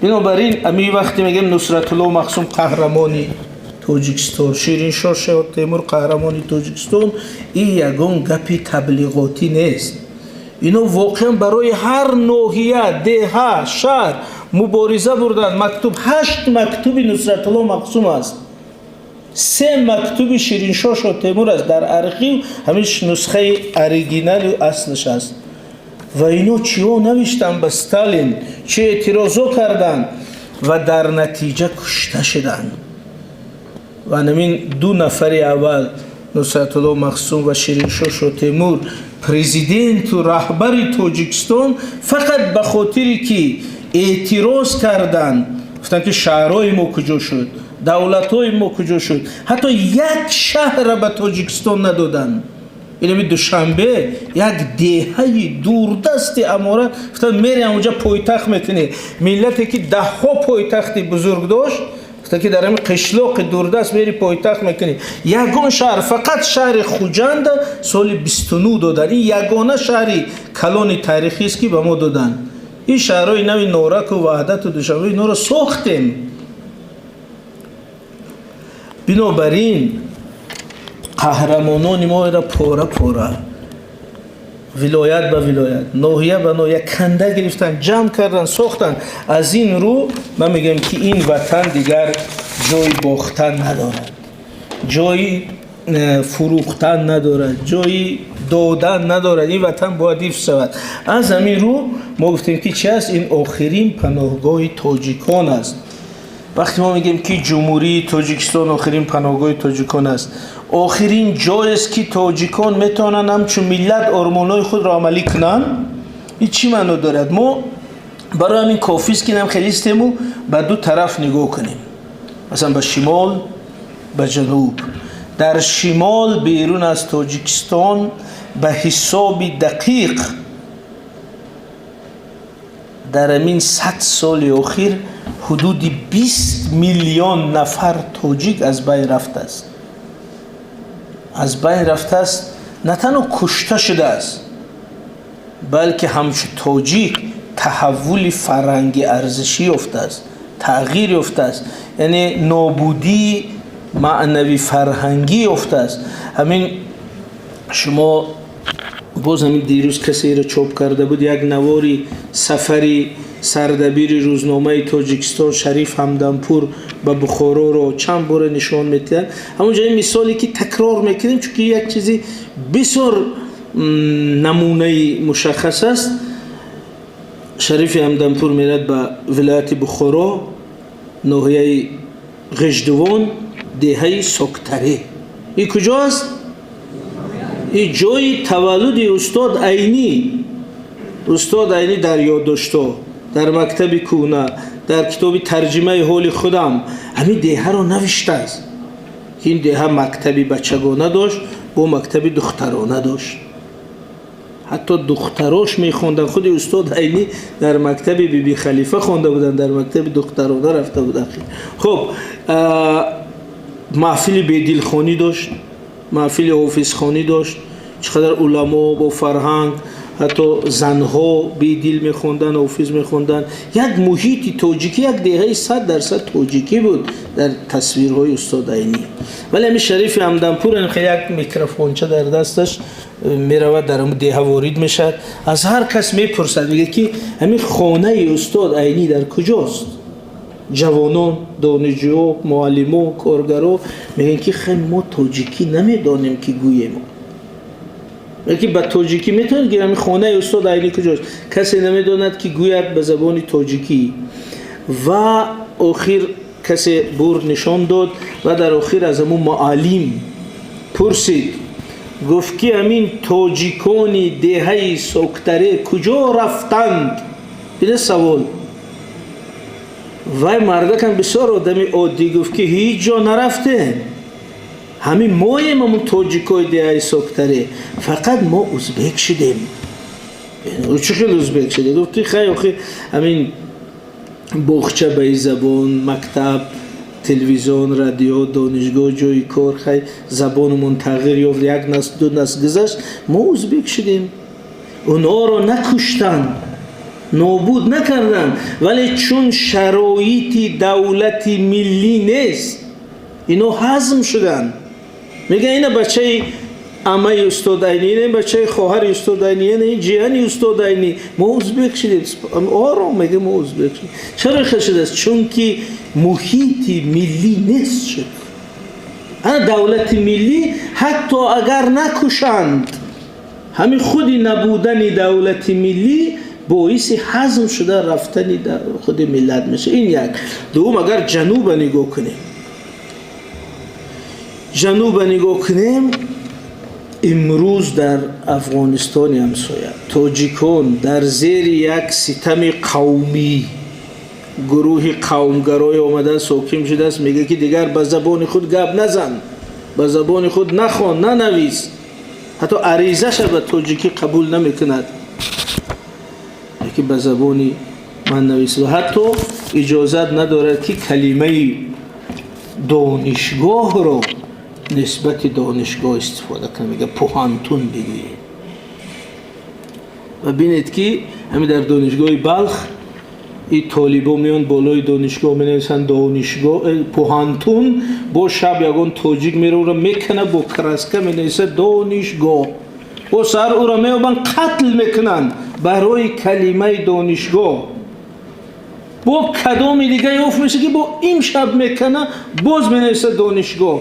[SPEAKER 1] Бинобар ин, ами вақте мегӯем Нусратулло Махсум қаҳрамони Тоҷикистон, Шириншоҳ Шоҳтемур қаҳрамони Тоҷикистон, ин ягон гапи таблиғотӣ нест. Ино воқеан барои ҳар ноҳия, деҳа, шаҳр мубориза бурданд. Мактуб, ҳашт мактуби Нусратулло Махсум аст, се мактуби Шириншоҳ Шоҳтемур аст дар архив, ҳамин нусхаи оригиналу аслаш аст. Ва ино чиҳо навиштанд ба Сталин, чӣ эътирозҳо карданд ва дар натиҷа кушта шуданд. Ва ҳамин ду нафари аввал, Нусратулло Махсум ва Шириншоҳ Шоҳтемур, президенту раҳбари Тоҷикистон, фақат ба хотире ки эътироз карданд, гуфтанд, ки шаҳрҳои мо куҷо шуд, давлатҳои мо куҷо шуд, ҳатто як шаҳра ба Тоҷикистон надоданд. Инами Душанбе як деҳаи дурдасти аморат, гуфтанд, мери онҷа пойтахт мекунӣ. Миллате ки даҳҳо пойтахти бузург дошт, гуфтанд, ки дар ҳамин қишлоқи дурдаст мери пойтахт мекунӣ. Ягон шаҳр, фақат шаҳри Хуҷанда соли 29 доданд. Ин ягона шаҳри калони таърихист, ки ба мо доданд. Ин шаҳрҳои нави Нораку, Ваҳдату Душанбе, инҳоро сохтем. Бинобар ин, қаҳрамонони моро пора пора, вилоят ба вилоят, ноҳия ба ноҳия канда гирифтанд, ҷамъ карданд, сохтанд. Аз ин рӯ ман мегӯям, ки ин ватан дигар ҷои бохтан надорад, ҷои фурӯхтан надорад, ҷои додан надорад. Ин ватан бояд ҳифз шавад. Аз ҳамин рӯ мо гуфтем, ки чи аст? Ин охирин паноҳгоҳи тоҷикон аст. Вақте мо мегӯем, ки Ҷумҳурии Тоҷикистон охирин паноҳгоҳи тоҷикон аст, охирин ҷоест, ки тоҷикон метавонанд ҳамчун миллат ормонҳои худро амалӣ кунанд, ин чӣ маъно дорад? Мо барои ҳамин кофист, ки нам хеле истему ба ду тараф нигоҳ кунем, масалан, ба шимол, ба ҷануб. Дар шимол, берун аз Тоҷикистон, ба ҳисоби дақиқ дар ҳамин 100 соли охир ҳудуди 20 миллион нафар тоҷик аз байн рафтааст. Аз байн рафтааст, на танҳо кушта шудааст, балки ҳамчун тоҷик таҳаввули фарҳанги арзишӣ ёфтааст, тағйир ёфтааст, яъне нобудӣ. маънавӣ фарҳангӣ ёфтааст. Ҳамин шумо боз ҳамин дирӯз касеро чоп карда буд, як навори сафари сардабири рӯзномаи Тоҷикистон Шариф Ҳамдампур ба Бухороро чанд бора нишон медиҳад. Ҳамонҷо ин мисоле ки такрор мекунем, чунки як чизи бисёр намунаи мушаххас аст. Шарифи Ҳамдампур мерад ба вилояти Бухоро, ноҳияи Ғиждувон, деҳаи Соктаре. Ин куҷо аст? Ин ҷои таваллуди устод Айнӣ. Устод Айнӣ дар ёддоштҳо, дар мактаби кӯҳна, дар китоби тарҷимаи ҳоли худам ҳамин деҳаро навиштааст, ки ин деҳа мактаби бачагона дошт, бо мактаби духтарона дошт, ҳатто духтарош мехонданд. Худи устод Айнӣ дар мактаби Биби Халифа хонда буданд, дар мактаби духтарона рафта буданд. Хуб, маҳфили бедилхонӣ дошт, маҳфили ҳофизхонӣ дошт. Чӣ қадар уламо бо фарҳанг, ҳатто занҳо бедил мехонданд, ҳофиз мехонданд. Як муҳити тоҷикӣ, як деҳаи 100% тоҷикӣ буд дар тасвирҳои устод Айнӣ. Вале ҳамин Шарифи Ҳамдампур як микрофонча дар дасташ меравад, дар ҳамн деҳа ворид мешавад, аз ҳар кас мепурсад, мегӯяд, ки ҳамин хонаи устод Айнӣ дар куҷост? Ҷавонон, донишҷӯҳо, муаллимо, коргаро мегӯянд, ки хел мо тоҷикӣ намедонем, ки гӯем. Ки ба тоҷикӣ метавонед ки ҳамин хонаи устод Айнӣ куҷост? Касе намедонад, ки гӯяд ба забони тоҷикӣ. Ва охир касе бур нишон дод ва дар охир аз ҳамун муаллим пурсид, гуфт, ки ҳамин тоҷикони деҳаи Соктаре куҷо рафтанд? Бине савол. Вай мардакам бисёр одами оддӣ гуфт, ки ҳеҷ ҷо нарафтем, ҳамин моем, ҳамун тоҷикои деҳаи Соктаре, фақат мо узбек шудем. Чӣ хел узбек шудем? Гуфт, ки хай, охи ҳамин боғча ба ин забон, мактаб, телевизион, радио, донишгоҳ, ҷои кор, хай, забонамон тағйир ёфт, як насл, ду насл гузашт, мо узбек шудем. Онҳоро накуштанд, нобуд накарданд, вале чун шароити давлати миллӣ нест, ино ҳазм шуданд. Мегӯян, ина бачаи амаи устод Айнӣ, ина бачаи хоҳари устод Айнӣ, ина ҷиҳани устод Айнӣ. Мо узбек шудем. Ором мега, мо узбек шудем. Чаро хел шудааст? Чунки муҳити миллӣ нест шуд. Ана давлати миллӣ, ҳатто агар накушанд, ҳамин худи набудани давлати миллӣ боиси ҳазм шуда рафтани худи миллат мешавад. Ин як. Дуввум, агар ҷануба нигоҳ кунем, ҷануба нигоҳ кунем, имрӯз дар Афғонистони ҳамсоя тоҷикон дар зери як ситами қавмӣ, гурӯҳи қавмгарои омада соким шудааст, мегӯяд, ки дигар ба забони худ гап назан, ба забони худ нахон, нанавис, ҳатто аризаша ба тоҷикӣ қабул намекунад, ки ба забони ман навис, ва ҳатто иҷозат надорад, ки калимаи донишгоҳро нисбати донишгоҳ истифода кунад, мега пуҳантун бигӯед. Ва бинед, ки ҳамин дар донишгоҳи Балх и толибо меонд, болои донишгоҳ менависанд донишгоҳ, пуҳантун. Бо шаб ягон тоҷик мера, ӯро мекана, бо краска менависад донишгоҳ. Бо саҳар ӯро меёбанд, қатл мекунанд барои калимаи донишгоҳ. Бо кадоми дига ёфт меша, ки бо им шаб мекана, боз менависад донишгоҳ.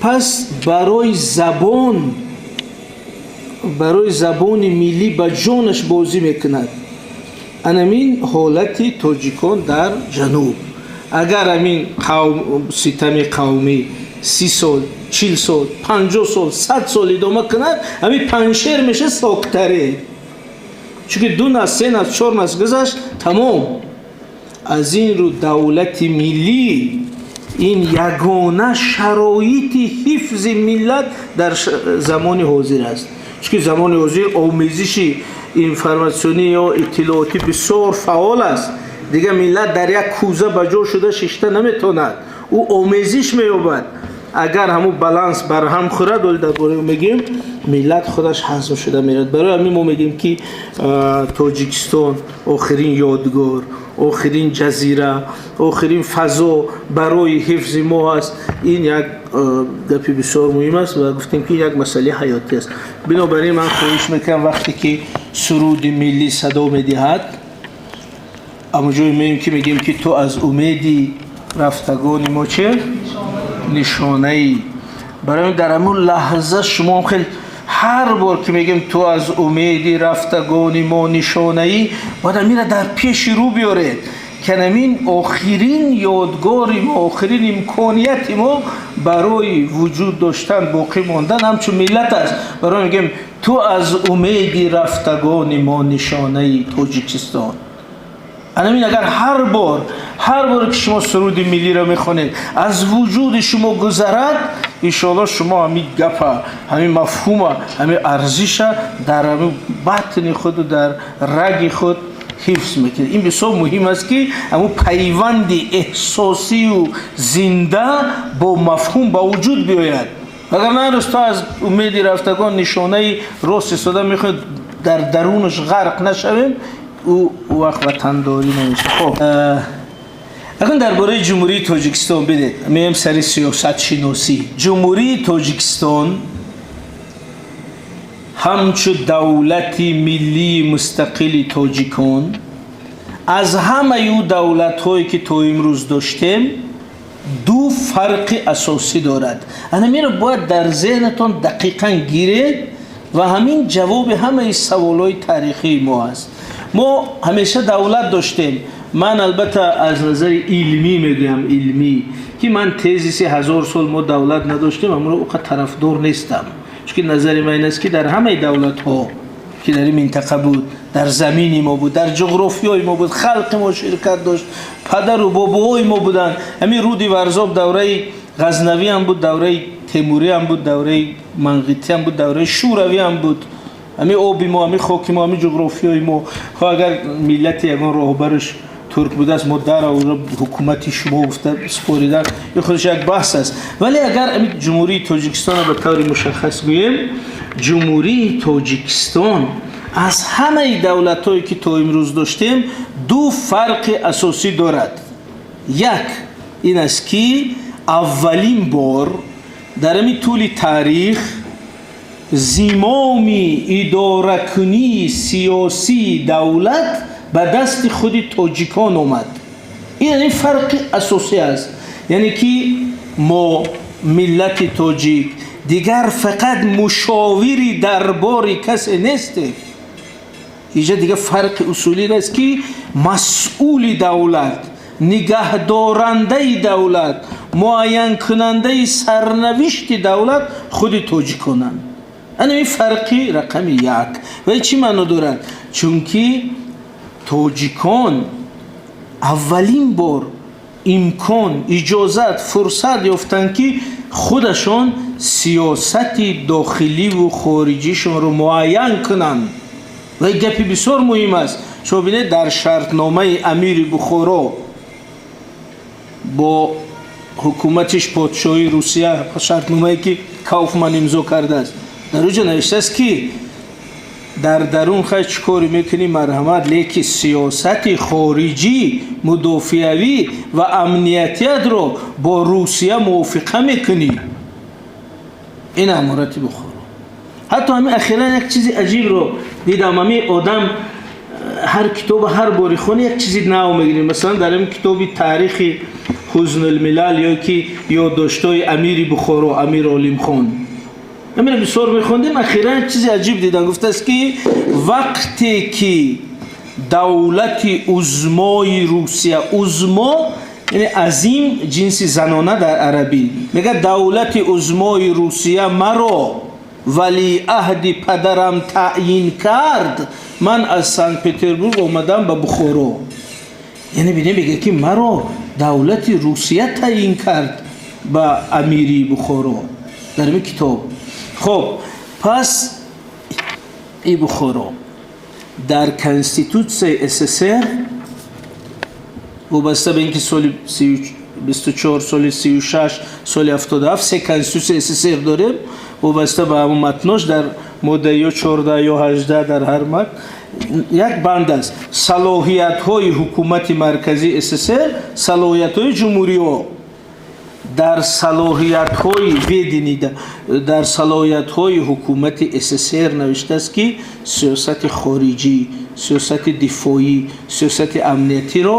[SPEAKER 1] Пас барои забон, барои забони миллӣ ба ҷонаш бозӣ мекунад. Анамин ҳолати тоҷикон дар ҷануб. Агар ҳамин қавм, ситами қавмӣ 30 сол, 40 сол, 50 сол, 100 сол идома кунад, ҳамин Панҷшер меша Соктаре. Чунки ду насл, се насл, чор насл гузашт, тамом. Аз ин рӯ давлати миллӣ ин ягона шароити ҳифзи миллат дар замони ҳозир аст, чунки замони ҳозир омезиши информатсионӣ ё иттилоотӣ бисёр фаъол аст. Дигар миллат дар як кӯза ба ҷо шуда шишта наметавонад, ӯ омезиш меёбад. Агар ҳамун баланс барҳам хӯрад, оли дар бораи мегӯем, миллат худаш ҳазм шуда меравад. Барои ҳамин мо мегӯем, ки Тоҷикистон охирин ёдгор. Охирин ҷазира, охирин фазо барои ҳифзи мо аст. Ин як гапи бисёр муҳим аст ва гуфтем, ки як масъалаи ҳаётӣ аст. Бинобар ин ман хоҳиш мекунам, вақте ки суруди миллӣ садо медиҳад, ҳамонҷое меем, ки мегӯем, ки ту аз умеди рафтагони мо че нишонаӣ. Барои дар ҳамон лаҳза шумо хеле, ҳар бор ки мегӯем «ту аз умеди рафтагони мо нишонаӣ», бояд амира дар пеши рӯ биёред, ки ҳамин охирин ёдгори мо, охирин имконияти мо барои вуҷуд доштан, боқӣ мондан ҳамчун миллат аст. Барои мегӯем «ту аз умеди рафтагони мо нишонаи, Тоҷикистон». Анамин агар ҳар бор ки шумо суруди миллиро мехонед, аз вуҷуди шумо гузарад, иншоалло шумо ҳамин гапа, ҳамин мафҳума, ҳамин арзиша дар ҳамин батни худу дар раги худ ҳифз мекунед. Ин бисёр муҳим аст, ки ҳамун пайванди эҳсосию зинда бо мафҳум ба вуҷуд биёяд. Агар на, рӯз «ту аз умеди рафтагон нишонаи» рост истода мехоҳед, дар дарунаш ғарқ нашавем, ӯ вақт ватандорӣ намешавад. Хоб, акун дар бораи Ҷумҳурии Тоҷикистон бидед, меем сари сиёсатшиносӣ. Ҷумҳурии Тоҷикистон ҳамчу давлати миллии мустақили тоҷикон аз ҳамаи ӯ давлатҳое, ки то имрӯз доштем, ду фарқи асосӣ дорад. Анамиро бояд дар зеҳнатон дақиқан гиред ва ҳамин ҷавоби ҳамаи саволҳои таърихии мо аст. Мо ҳамеша давлат доштем. Ман албатта аз назари илмӣ мегӯям, илмӣ, ки ман тезиси 1000 сол мо давлат надоштем, амро уқа тарафдор нестам, чунки назари ман ин аст, ки дар ҳамаи давлатҳо, ки дар ин минтақа буд, дар замини мо буд, дар ҷуғрофиёи мо буд, халқи мо ширкат дошт, падару бобоҳои мо буданд. Ҳамин руди Варзоб давраи Ғазнавиам буд, давраи Темуриам буд, давраи Манғитиам буд, давраи Шӯравиам буд. Ҳамин оби мо, ҳамин хоки мо, ҳамин ҷуғрофиёи мо. Хо агар миллати ягон роҳбараш турк будааст, мо дар ҳукумати шумо гуфта супоридан, ин худаш як баҳс аст. Вале агар ҳамин Ҷумҳурии Тоҷикистонро ба таври мушаххас гӯем, Ҷумҳурии Тоҷикистон аз ҳамаи давлатҳое, ки то имрӯз доштем, ду фарқи асосӣ дорад. Як ин аст, ки аввалин бор дар ҳамин тӯли таърих зимоми идоракунии сиёсии давлат ба дасти худи тоҷикон омад. Ин фарқи асосӣ аст, яъне ки мо, миллати тоҷик, дигар фақат мушовири дарбори касе нестем. Инҷа дигар фарқи усулӣ аст, ки масъули давлат, нигаҳдорандаи давлат, муайянкунандаи сарнавишти давлат худи тоҷиконанд. Ана ин фарқи рақами як. Ва чӣ маъно дорад? Чунки тоҷикон аввалин бор имкон, иҷозат, фурсат ёфтанд, ки худашон сиёсати дохиливу хориҷишонро муайян кунанд. Ва ин гапи бисёр муҳим аст. Шумо бинед, дар шартномаи амири Бухоро бо ҳукуматиш, подшоҳии Русия, шартномае, ки Кауфман имзо кардааст, дар оҷа навиштааст, ки дар дарун хай чӣ коре мекунӣ, марҳамат, леки сиёсати хориҷӣ, мудофиавӣ ва амниятиятро бо Русия мувофиқа мекунӣ. Ин аморати Бухоро. Ҳатто ҳамин ахиран як чизи аҷибро дидам. Ҳамин одам ҳар китоба ҳар бори хони, як чизи нав мегирем. Масалан, дар ин китоби таърихи Ҳузнулмилал ё ки ёддоштҳои амири Бухоро, Амир Олимхон, ҳамина бисёр мехондем. Ахиран як чизи аҷиб дидам. Гуфтааст, ки вақте ки давлати узмои Русия, узмо яъне азим, ҷинси занона дар арабӣ, мегӯяд, давлати узмои Русия маро валиаҳди падарам таъйин кард, ман аз Санкт Петербург омадам ба Бухоро. Яъне бинем, мегӯяд, ки маро давлати Русия таъйин кард ба амирии Бухоро дар ин китоб. Хоб, пас и Бухоро дар Конститутсияи СССР, вобаста ба ин ки соли 24, соли 36, соли 77 се Конститутсияи СССР дорем, вобаста ба ҳамон матнош дар Модда ё 14 ё 18 дар ҳар мад як банд аст: салоҳиятҳои ҳукумати марказии СССР, салоҳиятҳои ҷумҳуриҳо. Дар салоҳиятҳои ведение, дар салоҳиятҳои ҳукумати СССР навиштааст, ки сиёсати хориҷӣ, сиёсати дифоӣ, сиёсати амниятиро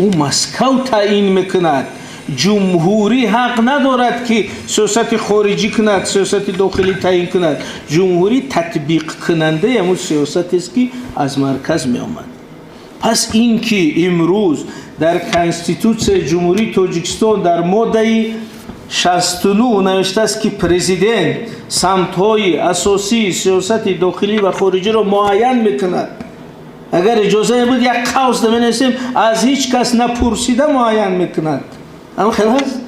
[SPEAKER 1] ӯ Москав таъин мекунад. Ҷумҳурӣ ҳақ надорад, ки сиёсати хориҷӣ кунад, сиёсати дохилӣ таъин кунад. Ҷумҳурӣ татбиқкунандаи ҳамун сиёсатест, ки аз марказ меомад. Пас ин ки имрӯз дар Конститутсияи Ҷумҳурии Тоҷикистон дар моддаи 69 навиштааст, ки президент самтҳои асосии сиёсати дохилӣ ва хориҷиро муайян мекунад, агар иҷоза буд, як қавс менависем: аз ҳеҷ кас напурсида муайян мекунад. Ам хел аст.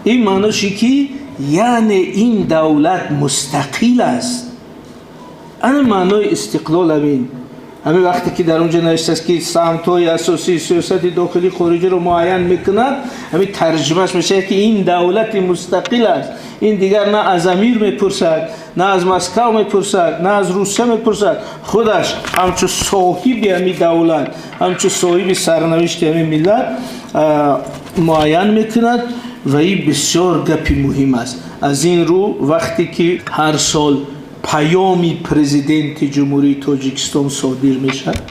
[SPEAKER 1] Ин маъноши ки, яъне ин давлат мустақил аст. Ана маънои истиқлол ҳамин. Ҳамин вақте ки дар онҷо навиштааст, ки самтҳои асосии сиёсати дохилӣ, хориҷиро муайян мекунад, ҳамин тарҷумааш мешавад, ки ин давлати мустақил аст. Ин дигар на аз амир мепурсад, на аз Москав мепурсад, на аз Русия мепурсад. Худаш ҳамчун соҳиби ҳамин давлат, ҳамчун соҳиби сарнавишти ҳамин миллат муайян мекунад ва ин бисёр гапи муҳим аст. Аз ин рӯ, вақте ки ҳар сол паёми президенти Ҷумҳурии Тоҷикистон содир мешавад,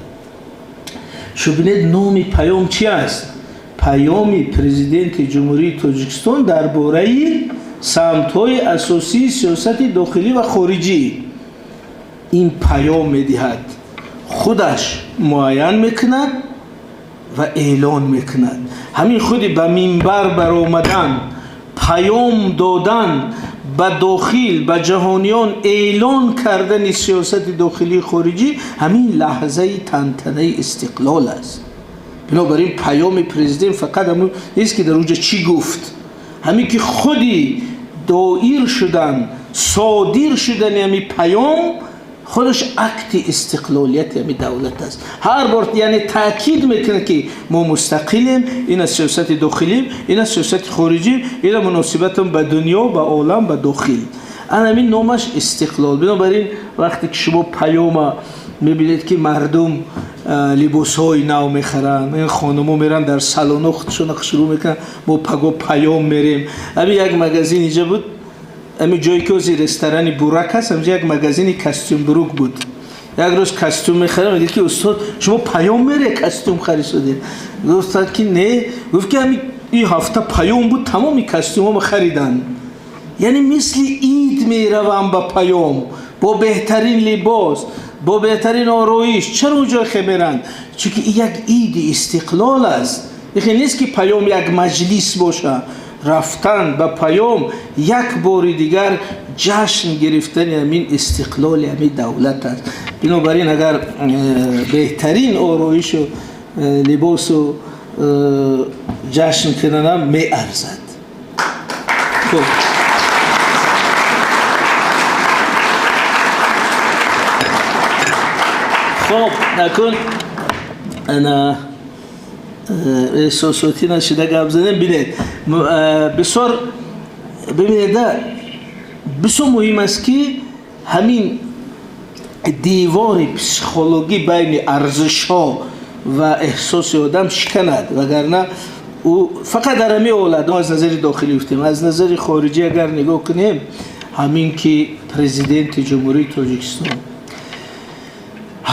[SPEAKER 1] шу бинед, номи паём чи аст? Паёми президенти Ҷумҳурии Тоҷикистон дар бораи самтҳои асосии сиёсати дохилӣ ва хориҷӣ. Ин паём медиҳад, худаш муайян мекунад ва эълон мекунад. Ҳамин худи ба минбар баромадан, паём додан, ба дохил, ба ҷаҳониён эълон кардани сиёсати дохилии хориҷӣ, ҳамин лаҳзаи тантанаи истиқлол аст. Бинобар ин паёми президент фақат ҳамун нест, ки дар онҷо чӣ гуфт. Ҳамин ки худи доир шудан, содир шудани ҳамин паём худаш акти истиқлолияти ҳамин давлат аст. Ҳар бор, яъне, таъкид мекунад, ки мо мустақилем, ина сиёсати дохилим, ина сиёсати хориҷим, ина муносибатам ба дунё, ба олам, ба дохил. Ана ҳамин номаш истиқлол. Бинобар ин вақте ки шумо паёма мебинед, ки мардум либосҳои нав мехаранд, ин хонумо меранд, дар салоно худшона шурӯъ мекунанд: мо паго паём мерем. Ҳамин як магазин инҷа буд, ҳамин ҷое ки ҳозир ресторани Бурак ҳаст, ҳамҷа як магазини костюм брук буд. Як рӯз костюм мехарам, мегӯяд, ки устод, шумо паём мере, костюм харисодед? Гуфтад, ки не. Гуфт, ки ҳамин ин ҳафта паём буд, тамоми костюмҳомо хариданд. Яъне мисли ид меравам ба паём, бо беҳтарин либос, бо беҳтарин ороиш. Чаро онҷо хе меранд? Чунки ин як иди истиқлол аст. Ихе нест, ки паём як маҷлис боша. Рафтан ба паём як бори дигар ҷашн гирифтани ҳамин истиқлоли ҳамин давлат аст. Бинобар ин агар беҳтарин ороишу либосу ҷашн кунанам, меарзад. Хуб. Хоб, накун ана эҳсосотӣ нашида гап занем. Бинед, бисёр бибинеда, бисёр муҳим аст, ки ҳамин девори психологӣ байни арзишҳо ва эҳсоси одам шиканад, вагарна ӯ фақат дар ҳамин ҳолат. Мо аз назари дохилӣ гуфтем, аз назари хориҷӣ агар нигоҳ кунем, ҳамин ки президенти Ҷумҳурии Тоҷикистон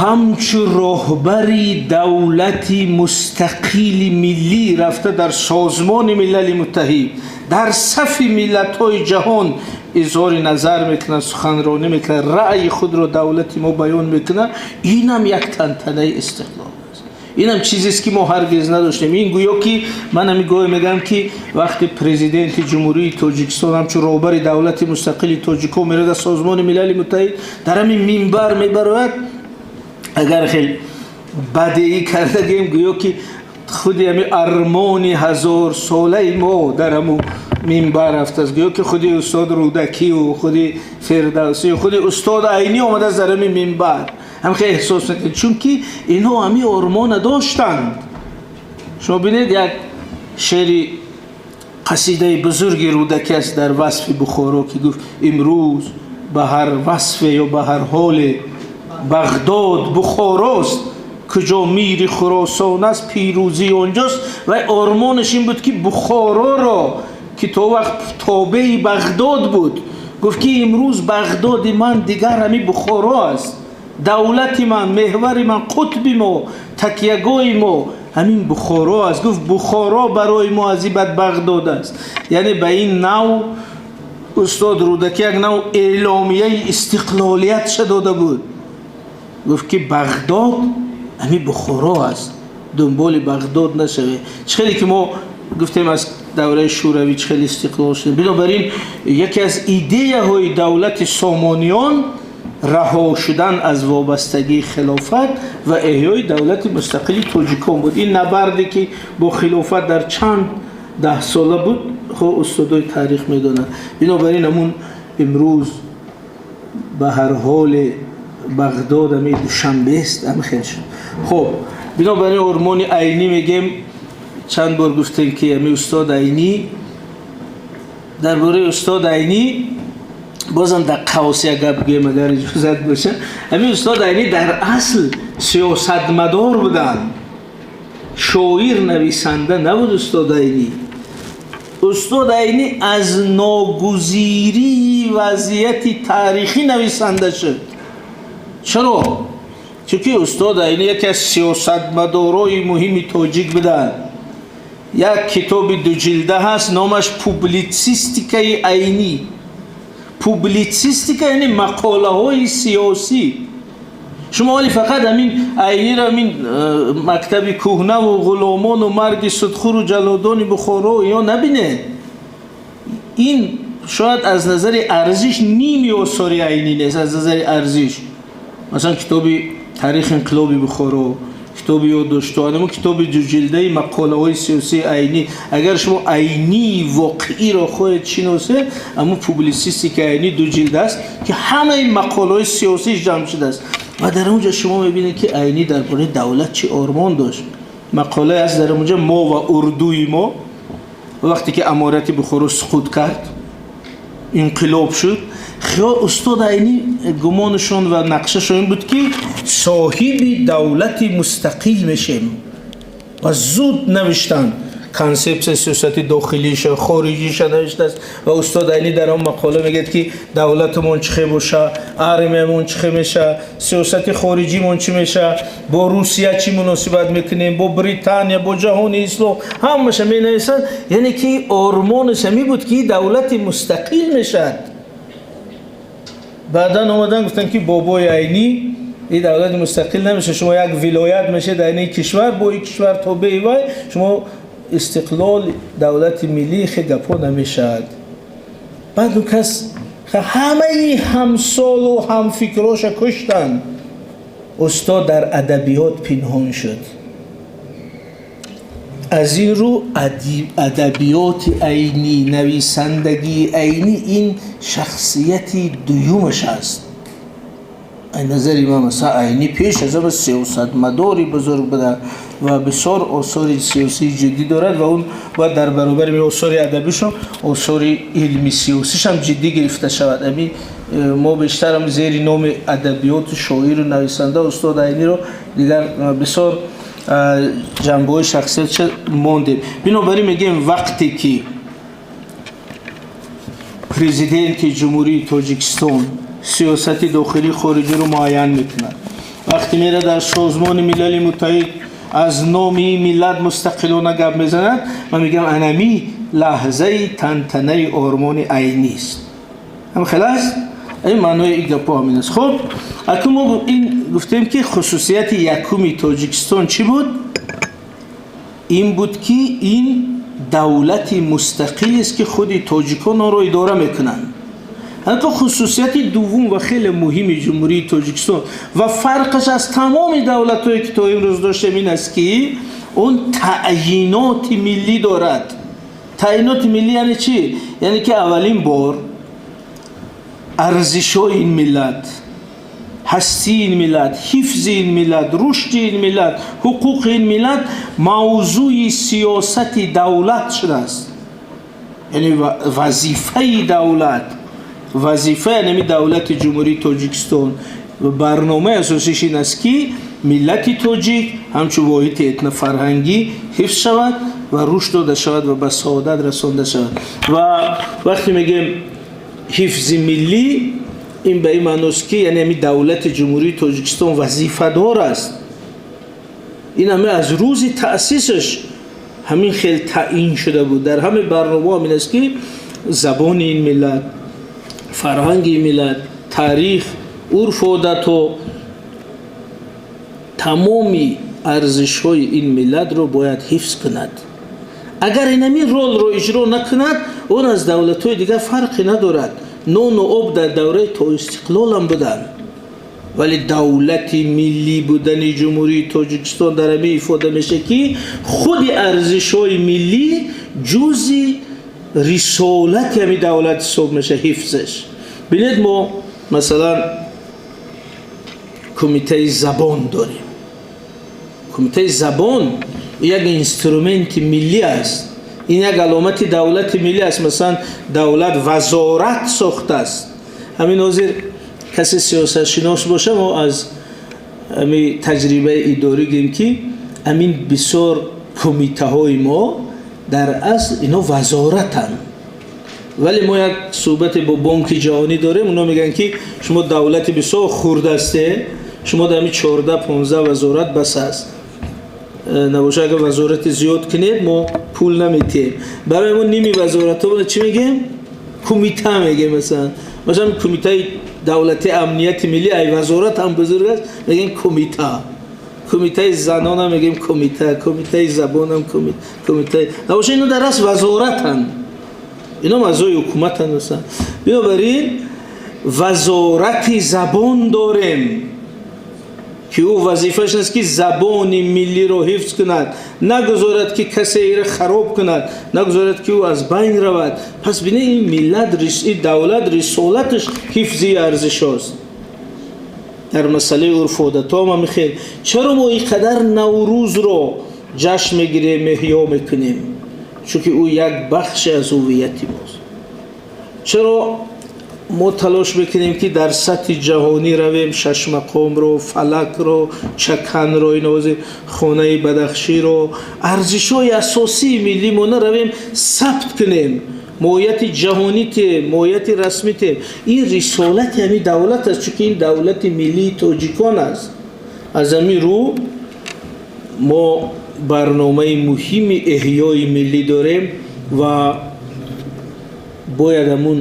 [SPEAKER 1] ҳамчун роҳбари давлати мустақили миллӣ рафта дар Созмони Милали Муттаҳид, дар сафи миллатҳои ҷаҳон изҳори назар мекунад, суханронӣ мекунад, раъйи худро давлати мо баён мекунад, инам як тантанаи истиқлол аст. Инам чизест, ки мо ҳаргиз надоштем. Ин гӯё ки ман ҳамин гоҳе мегӯям, ки вақте президенти Ҷумҳурии Тоҷикистон ҳамчун роҳбари давлати мустақили тоҷикҳо меравад дар Созмони Милали Муттаҳид, дар ҳамин минбар мебарояд, агар хел бадеӣ карда гӯем, гӯё ки худи ҳамин армони ҳазорсолаи мо дар ҳамун минбар рафтааст, гӯё ки худи устод Рӯдакию худи Фирдавсию худи устод Айнӣ омадааст дар ҳамин минбар. Ҳам хел эҳсос мекунед, чунки инҳо ҳамин ормона доштанд. Шумо бинед, як шеъри қасидаи бузурги Рӯдакӣ аст дар васфи Бухоро, ки гуфт: имрӯз Ба ҳар васфе ё ба ҳар ҳоле Бағдод Бухорост, куҷо мири Хуросон аст, пирӯзӣ онҷост. Ва ормонаш ин буд, ки Бухороро, ки то вақт тобеи Бағдод буд, гуфт, ки имрӯз Бағдоди ман дигар ҳами Бухоро аст. Давлати ман, меҳвари ман, қутби мо, такягоҳи мо ҳамин Бухоро аст. Гуфт, Бухоро барои мо аз ин баъд Бағдод аст. Яъне ба ин нав устод Рӯдакӣ як нав эъломияи истиқлолиятша дода буд. Гуфт, ки Бағдод ҳамин Бухоро аст, дунболи Бағдод нашавед. Чӣ хеле ки мо гуфтем, аз давраи Шӯравӣ чӣ хеле истиқлол шудем. Бинобар ин яке аз идеяҳои давлати Сомониён раҳо шудан аз вобастагии хилофат ва эҳёи давлати мустақили тоҷикон буд. Ин набарде, ки бо хилофат дар чанд даҳсола буд, хо устодои таърих медонанд. Бинобар ин ҳамун имрӯз ба ҳар ҳоле Бағдод ами Душанбест, ами хел шуд. Хуб, бинобар ин ормони Айнӣ мегем. Чанд бор гуфтем, ки ами устод Айнӣ, дар бораи устод Айнӣ бозам дар қавс як гап гӯем, агар иҷозат боша. Ҳамин устод Айнӣ дар асл сиёсатмадор буданд, шоир, нависанда набуд устод Айнӣ. Устод Айнӣ аз ногузирии вазъияти таърихӣ нависанда шуд. Чаро? Чунки устод Айнӣ яке аз сиёсатмадорои муҳими тоҷик буданд. Як китоби дуҷилда ҳаст, номаш «Публитсистикаи Айнӣ». Публитсистика яъне мақолаҳои сиёсӣ. Шумо вале фақат ҳамин Айниро ҳамин мактаби кӯҳнаву ғуломону марги судхӯру ҷаллодони Бухоро ё набинед. Ин шояд аз назари арзиш ними осори Айнӣ нест. Аз назари арзиш, масалан, китоби «Таърихи инқилоби Бухоро», китоби «Ёддоштҳо», анамо китоби дуҷилдаи мақолаҳои сиёсии Айнӣ. Агар шумо Айнии воқеиро хоҳед шиносед, аммо «Публитсистикаи Айнӣ» ду ҷилд аст, ки ҳамаи мақолаҳои сиёсиш ҷамъ шудааст. Ва дар он ҷо шумо мебинед, ки Айнӣ дар бораи давлат чӣ ормон дошт. Мақолае аст дар онҷа, «Мо ва урдуи мо». Вақте ки аморати Бухоро суқут кард, инқилоб шуд, хиёл устод Айнӣ, гумонашон ва нақшашон ин буд, ки соҳиби давлати мустақил мешем. Ва зуд навиштанд, консепсияи сиёсати дохилиша, хориҷиша навиштааст. Ва устод Айнӣ дар он мақола мегӯяд, ки давлатамон чӣ хел боша, армиямон чӣ хел меша, сиёсати хориҷимон чӣ меша, бо Русия чӣ муносибат мекунем, бо Британия, бо ҷаҳони ислом, ҳамаша менависанд. Яъне ки ормонаш ҳамин буд, ки давлати мустақил мешавад. Баъдан омадан гуфтанд, ки бобои Айнӣ, ин давлати мустақил намеша, шумо як вилоят мешед дар ин кишвар, бо ин кишвар тобеи вай шумо, истиқлол, давлати миллӣ хе гапҳо намешавад. Баъд он кас ҳамаи ҳамсолу ҳамфикроша куштанд. Устод дар адабиёт пинҳон шуд. Аз ин рӯ адабиёти Айнӣ, нависандагии Айнӣ ин шахсияти дуюмаш аст. Аз назари ман, масалан, Айнӣ пеш аз ҳама сиёсатмадори бузург буда ва бисёр осори сиёсии ҷиддӣ дорад. Ва он бояд дар баробари осори адабишон осори илми сиёсишам ҷиддӣ гирифта шавад. Ами мо бештарам зери номи адабиёту шоиру нависанда устод Айниро дигар бисёр ҷанбаҳои шахсиятша мондем. Бинобар ин мегӯем, вақте ки президенти Ҷумҳурии Тоҷикистон сиёсати дохилӣ, хориҷиро муайян мекунад, вақте мера дар Созмони Милали Муттаҳид аз номи миллат мустақилона гап мезанад, ман мегӯям, анами лаҳзаи тантанаи ормони Айнист. Ҳам хел аст, ин маънои ин гапҳо ҳамин аст. Хуб, акнун мо ин гуфтем, ки хусусияти якуми Тоҷикистон чӣ буд? Ин буд, ки ин давлати мустақилест, ки худи тоҷикон онро идора мекунанд. Ҳатто хусусияти дуввум ва хеле муҳими Ҷумҳурии Тоҷикистон ва фарқаш аз тамоми давлатҳое, ки то имрӯз доштем, ин аст, ки он таъйиноти миллӣ дорад. Таъйиноти миллӣ яъне чӣ? Яъне ки аввалин бор арзишҳои ин миллат, ҳастии ин миллат, ҳифзи ин миллат, рушди ин миллат, ҳуқуқи ин миллат мавзӯи сиёсати давлат шудааст. Яъне вазифаи давлат Вазифаи ҳамин давлати Ҷумҳурии Тоҷикистон ва барномаи асосиш ин аст, ки миллати тоҷик ҳамчун воҳиди этнофарҳангӣ ҳифз шавад ва рушд дода шавад ва ба саодат расонда шавад. Ва вақте мегӯем ҳифзи миллӣ, ин ба ин маъност, ки яъне ҳамин давлати Ҷумҳурии Тоҷикистон вазифадор аст. Ин ҳама аз рӯзи таъсисаш ҳамин хел таъин шуда буд. Дар ҳама барномаҳо ҳамин аст, ки забони ин миллат, фарҳанги ин миллат, таърих, урфу одатҳо, тамоми арзишҳои ин миллатро бояд ҳифз кунад. Агар ин ҳамин ролро иҷро накунад, он аз давлатҳои дигар фарқе надорад. Нону об дар давраи то истиқлолам буданд, вале давлати миллӣ будани Ҷумҳурии Тоҷикистон дар ҳамин ифода мешавад, ки худи арзишҳои миллӣ ҷузъи рисолати ҳамин давлат ҳисоб мешавад, ҳифзаш. Бинед, мо масалан кумитаи забон дорем. Кумитаи забон як инструменти миллӣ аст, ин як аломати давлати миллӣ аст. Масалан, давлат вазорат сохтааст. Ҳамин ҳозир касе сиёсатшинос боша, мо аз ҳами таҷрибаи идорӣ гӯем, ки ҳамин бисёр кумитаҳои мо дар асл ино вазоратанд. Вале мо як суҳбате бо Бонки Ҷаҳонӣ дорем, оно мегӯянд, ки шумо давлати бисёр хурд ҳасте, шумо дар ҳамин 14-15 вазорат бас аст. Набоша, агар вазорати зиёд кунед, мо пул наметиҳем. Барои мо ними вазоратҳо чӣ мегӯем? Кумита мегӯем. Масалан, кумитаи давлати амнияти миллӣ ай вазорат ҳам бузург аст, мегӯем кумита. Кумитаи занонам мегӯем кумита, кумитаи забонам кумита. Набоша, ино дар асл вазоратанд, ино аъзои ҳукуматанд. Масалан, бинобар ин вазорати забон дорем, ки ӯ вазифааш аст, ки забони миллиро ҳифз кунад, нагузорад, ки касе иро хароб кунад, нагузорад, ки ӯ аз байн равад. Пас бинед, ин миллат, ин давлат рисолаташ ҳифзи арзишҳост. Дар масъалаи урфу одатҳо ҳам ҳамин хел. Чаро мо ин қадар Наврӯзро ҷашн мегирем, эҳё мекунем? Чунки ӯ як бахше аз ҳуввияти мост. Чаро мо талош мекунем, ки дар сатҳи ҷаҳонӣ равем, шашмақомро, фалакро, чаканро, инози хонаи Бадахширо, арзишҳои асосии миллимона равем сабт кунем, моҳияти ҷаҳонӣ тем, моҳияти расмӣ тем? Ин рисолати ҳамин давлат аст, чунки ин давлати миллии тоҷикон аст. Аз ҳамин рӯ мо барномаи муҳими эҳёи миллӣ дорем ва бояд ҳамун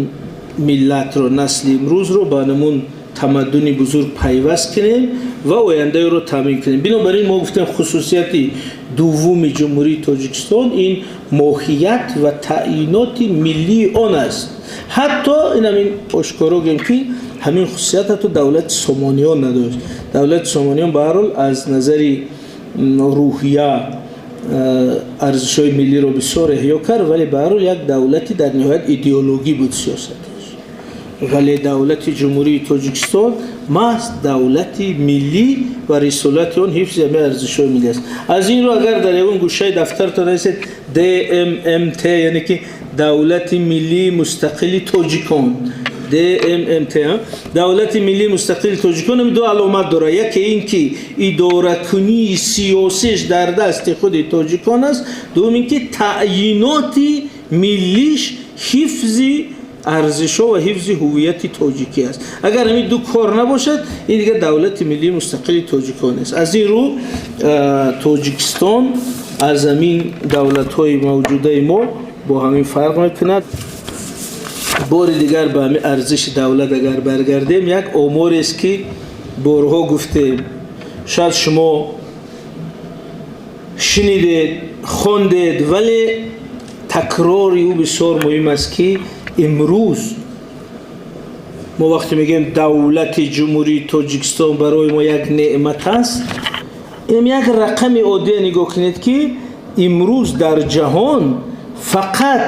[SPEAKER 1] миллатро, насли имрӯзро ба ҳамун тамаддуни бузург пайваст кунем ва ояндаеро таъмин кунем. Бинобар ин мо гуфтем, хусусияти дуввуми Ҷумҳурии Тоҷикистон ин моҳият ва таъиноти миллии он аст. Ҳатто ин ҳамин ошкоро гӯем, ки ҳамин хусусият ҳатто давлати Сомониён надошт. Давлати Сомониён ба ҳар ҳол аз назари рӯҳия арзишҳои миллиро бисёр эҳё кард, вале ба ҳар ҳол як давлати дар ниҳоят идеологӣ буд сиёсаташ. Вале давлати Ҷумҳурии Тоҷикистон маҳз давлати миллӣ ва рисолати он ҳифзи ҳамаи арзишҳои миллӣ аст. Аз ин рӯ, агар дар ягон гӯшаи дафтаратон нависед ДММТ, яъне ки давлати миллии мустақили тоҷикон, ДММТ, давлати миллии мустақили тоҷикон, ду аломат дорад. Яке ин ки идоракунии сиёсиш дар дасти худи тоҷикон аст, дуввум ин ки таъйиноти миллиш ҳифзи арзишҳо ва ҳифзи ҳуввияти тоҷикӣ аст. Агар ҳамин ду кор набошад, ин дигар давлати миллии мустақили тоҷикон нест. Аз ин рӯ Тоҷикистон аз ҳамин давлатҳои мавҷудаи мо бо ҳамин фарқ мекунад. Бори дигар ба ҳамин арзиши давлат агар баргардем, як оморест, ки борҳо гуфтем, шояд шумо шунидед, хондед, вале такрори ӯ бисёр муҳим аст, ки имрӯз мо вақте мегӯем давлати Ҷумҳурии Тоҷикистон барои мо як неъмат аст, ин як рақами оддия нигоҳ кунед, ки имрӯз дар ҷаҳон фақат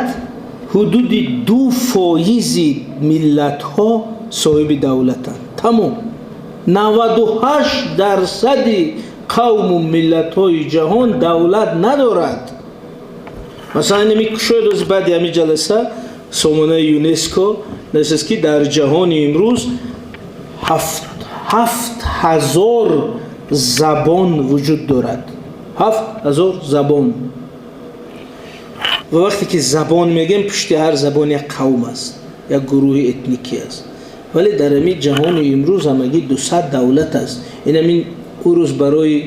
[SPEAKER 1] ҳудуди 2 фоизи миллатҳо соҳиби давлатанд. Тамом, 98 дарсади қавму миллатҳои ҷаҳон давлат надорад. Масалан, ин кушоед, баъди ҳамин ҷаласа Сомонаи ЮНЕСКО навиштааст, ки дар ҷаҳони имрӯз 7000 забон вуҷуд дорад, 7000 забон. Ва вақте ки забон мегӯем, пушти ҳар забон як қавм аст, як гурӯҳи этникӣ аст. Вале дар ҳамин ҷаҳони имрӯз ҳамагӣ 200 давлат аст. Ин ҳамин рӯз барои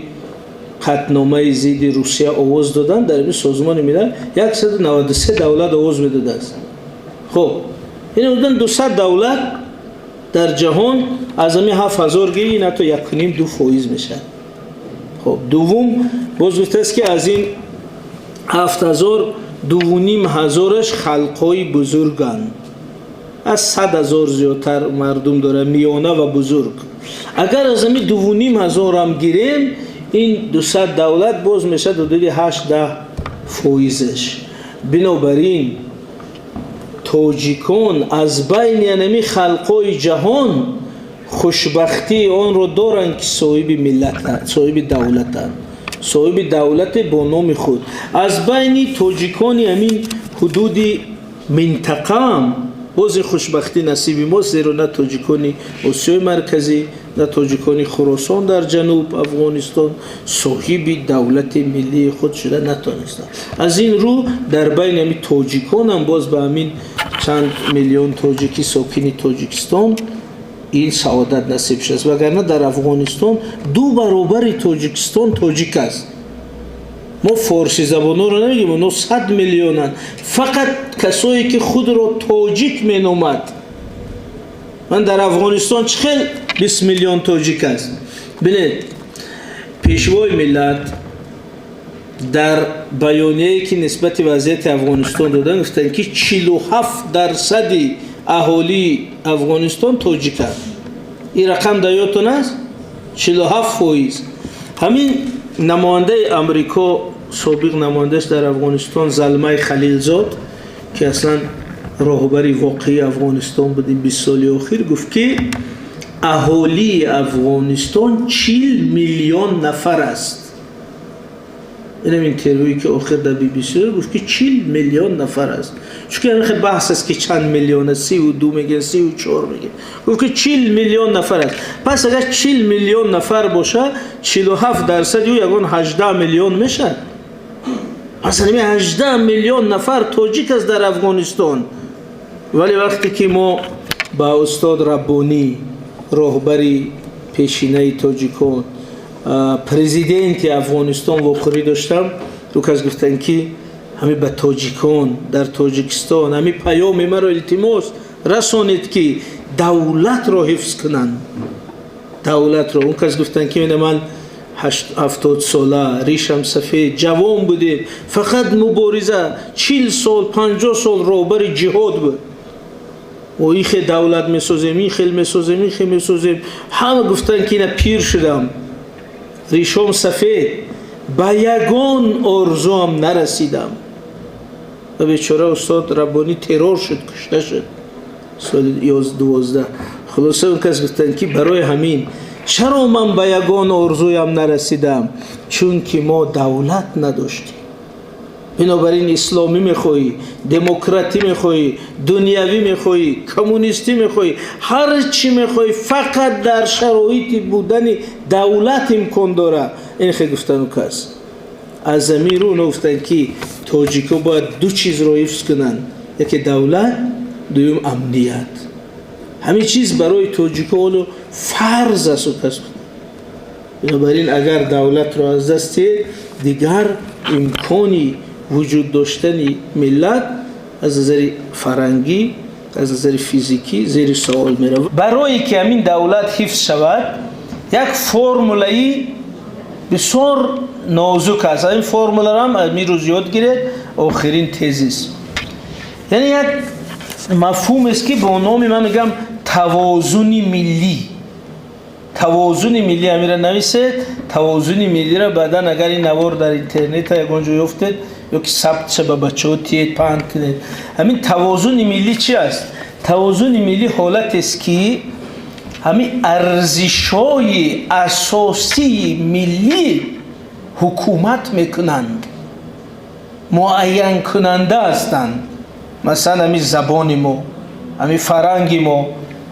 [SPEAKER 1] қатъномаи зидди Русия овоз додан дар ҳамин Созмони Милал 193 давлат овоз медодааст. Хуб, ин ҳудудан 200 давлат дар ҷаҳон, аз ҳамин 7000 гирӣ, ин ҳатто 1,5-2% мешавад. Хуб, дуввум, боз гуфтааст, ки аз ин 7000 2,5 ҳазораш халқҳои бузурганд, аз 100 000 зиёдтар мардум дорад, миёна ва бузург. Агар аз ҳамин 2,5 ҳазорам гирем, ин 200 давлат боз мешавад ҳудуди 8-10 фоизаш. Бинобар ин тоҷикон аз байни ҳамин халқҳои ҷаҳон хушбахтии онро доранд, ки соҳиби миллатанд, соҳиби давлатанд, соҳиби давлате бо номи худ. Аз байни тоҷикони ҳамин ҳудуди минтақаам боз ин хушбахтӣ насиби мост, зеро на тоҷикони Осиёи Марказӣ, на тоҷикони Хуросон дар ҷануб Афғонистон соҳиби давлати миллии худ шуда натонистанд. Аз ин рӯ дар байни ҳамин тоҷиконам боз ба ҳамин чанд миллион тоҷики сокини Тоҷикистон ин саодат насиб шудааст, вагарна дар Афғонистон ду баробари Тоҷикистон тоҷик аст. Мо форсизабононро намегӯем, оно 100 миллионанд. Фақат касое ки худро тоҷик меномад. Ман дар Афғонистон чӣ хел 20 миллион тоҷик аст? Бинед, Пешвои миллат дар баёнияе, ки нисбати вазъияти Афғонистон доданд, гуфтанд, ки 47 дарсади аҳолии Афғонистон тоҷиканд. Ин рақам дар ёдтон аст? 47%. Ҳамин намояндаи Амрико, собиқ намояндааш дар Афғонистон, Залмай Халилзод, ки аслан роҳбари воқеии Афғонистон буд ин 20 соли охир, гуфт, ки аҳолии Афғонистон 40 миллион нафар аст. Инам интервюе, ки охир дар BBC гуфт, ки 40 миллион нафар аст, чунки ҳамин хел баҳс аст, ки чанд миллион аст, 32 мегӯянд, 34 мегӯянд. Гуфт, ки 40 миллион нафар аст. Пас агар 40 миллион нафар боша, 47 дарсади ӯ ягон 18 миллион мешавад. Пас ҳамин 18 миллион нафар тоҷик аст дар Афғонистон. Вале вақте ки мо ба устод Раббонӣ, роҳбари пешинаи тоҷикон, президенти Афғонистон, вохӯрӣ доштам, ду кас гуфтанд, ки ҳами ба тоҷикон дар Тоҷикистон ҳами паёми маро, илтимос, расонед, ки давлатро ҳифз кунанд, давлатро. Он кас гуфтанд, ки ман 70 сола, ришам сафед, ҷавон будем, фақат мубориза, 40 сол, 50 сол роҳбари ҷиҳод буд. Мо ин хел давлат месозем, ин хел месозем, ин хел месозем. Ҳама гуфтанд, ки ина пир шудам, ришом сафед, ба ягон орзуам нарасидам. Ва бечора устод Раббонӣ террор шуд, кушта шуд соли 12. Хулоса, он кас гуфтанд, ки барои ҳамин чаро ман ба ягон орзуям нарасидам? Чунки мо давлат надоштем. Бинобар ин исломӣ мехоҳӣ, демократӣ мехоҳӣ, дунявӣ мехоҳӣ, коммунистӣ мехоҳӣ, ҳар чӣ мехоҳӣ, фақат дар шароити будани давлат имкон дорад. Ин хел гуфтану кас аз замин рӯ гуфтанд, ки тоҷико бояд ду чизро ҳифз кунанд: яке давлат, дуюм амният. Ҳамин чиз барои тоҷико ҳоло фарз аст. Кас бинобар ин агар давлатро аз даст диҳед, дигар имкони вуҷуд доштани миллат аз назари фарҳангӣ, аз назари физикӣ зери савол меравад. Барое ки ҳамин давлат ҳифз шавад, як формулаи бисёр нозук аст. Ҳамин формуларо ҳам ҳамин рӯз ёд гиред. Охирин тезис, яъне як мафҳумест, ки бо номи, ман мегӯям, тавозуни миллӣ. Тавозуни миллӣ, ҳамира нависед, тавозуни миллиро. Баъдан агар ин навор дар интернета ягон ҷо ёфтед ё ки сабтша ба бачаҳо тиед, паҳн кунед. Ҳамин тавозуни миллӣ чи аст? Тавозуни миллӣ ҳолатест, ки ҳамин арзишҳои асосии миллӣ ҳукумат мекунанд, муайянкунанда ҳастанд. Масалан, ҳамин забони мо, ҳамин фарҳанги мо,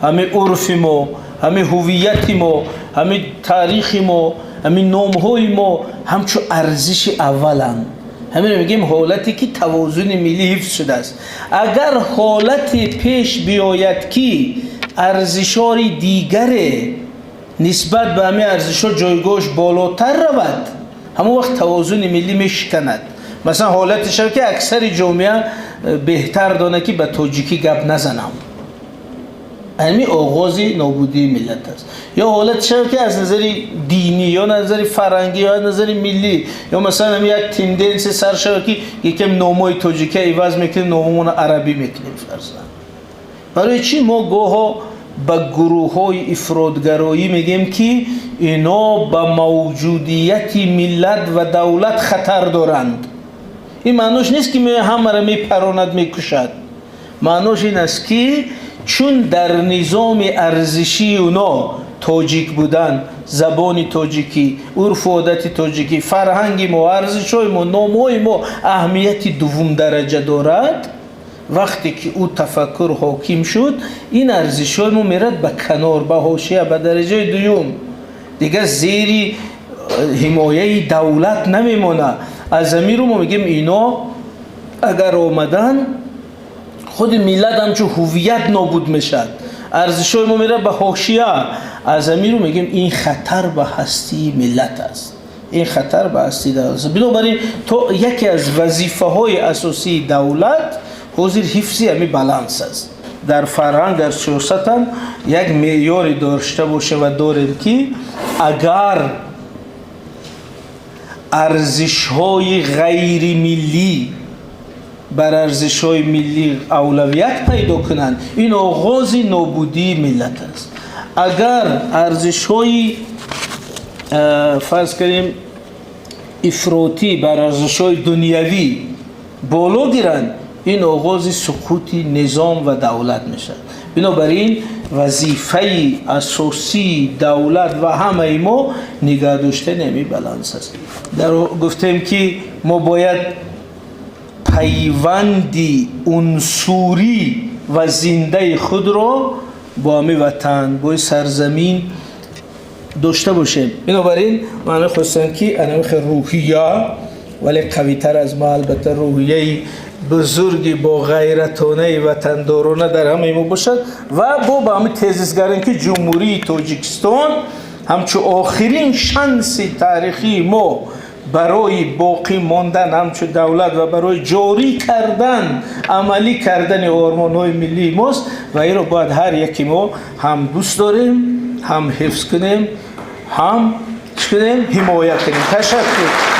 [SPEAKER 1] ҳамин урфи мо, ҳамин ҳуввияти мо, ҳамин таърихи мо, ҳамин номҳои мо ҳамчун арзиши авваланд. Ҳаминро мегӯем ҳолате ки тавозуни миллӣ ҳифз шудааст. Агар ҳолате пеш биёяд, ки арзишҳои дигаре нисбат ба ҳамин арзишҳо ҷойгоҳаш болотар равад, ҳамон вақт тавозуни миллӣ мешиканад. Масалан, ҳолате шавад, ки аксари ҷомеа беҳтар донад, ки ба тоҷикӣ гап назанам, ҳамин оғози нобудии миллат аст. Ё ҳолате шавад, ки аз назари динӣ ё назари фарҳангӣ ё аз назари миллӣ, ё масалан, як тенденсия сар шавад, ки якам номҳои тоҷикия иваз мекунем, номҳомонро арабӣ мекунем, фарзан. Барои чӣ мо гоҳо ба гурӯҳҳои ифротгароӣ мегӯем, ки ино ба мавҷудияти миллат ва давлат хатар доранд? Ин маънош нест, ки ҳамаро мепаронад, мекушад. Маънош ин аст, ки чун дар низоми арзишии уно тоҷик будан, забони тоҷикӣ, урфу одати тоҷикӣ, фарҳанги мо, арзишҳои мо, номҳои мо аҳамияти дуввумдараҷа дорад, вақте ки ӯ тафаккур ҳоким шуд, ин арзишҳои мо мерад ба канор, ба ҳошия, ба дараҷаи дуюм, дигар зери ҳимояи давлат намемонад. Аз ҳамин рӯ мо мегӯем, ино агар омадан, худи миллат ҳамчун ҳуввият нобуд мешавад, арзишҳои мо мерад ба ҳошия. Аз ҳамин рӯ мегӯем, ин хатар ба ҳастии миллат аст, ин хатар ба ҳастии давлат аст. Бинобар ин то яке аз вазифаҳои асосии давлат ҳозир ҳифзи ҳамин баланс аст. Дар фарҳанг, дар сиёсатам як меъёре дошта бошем ва дорем, ки агар арзишҳои ғайримиллӣ бар арзишҳои миллӣ авлавият пайдо кунанд, ин оғози нобудии миллат аст. Агар арзишҳои, фарз кунем, ифротӣ бар арзишҳои дунявӣ боло гиранд, ин оғози суқути низом ва давлат мешавад. Бинобар ин вазифаи асосии давлат ва ҳамаи мо нигаҳ доштани ҳамин баланс аст. Дар гуфтем, ки мо бояд пайванди унсурӣ ва зиндаи худро бо ҳамин ватан, бо сарзамин дошта бошем. Бинобар ин ман мехостам, ки анамихе рӯҳия, вале қавитар аз ма, албатта, рӯҳияи бузурги бо ғайратонаи ватандорона дар ҳамаи мо бошад ва бо ба ҳамин тезис гарем, ки Ҷумҳурии Тоҷикистон ҳамчун охирин шанси таърихии мо барои боқӣ мондан ҳамчун давлат ва барои ҷорӣ кардан, амалӣ кардани ормонҳои миллии мост ва инро бояд ҳар яки мо ҳам дӯст дорем, ҳам ҳифз кунем, ҳам чӣ кунем, ҳимоя кунем. Ташаккур.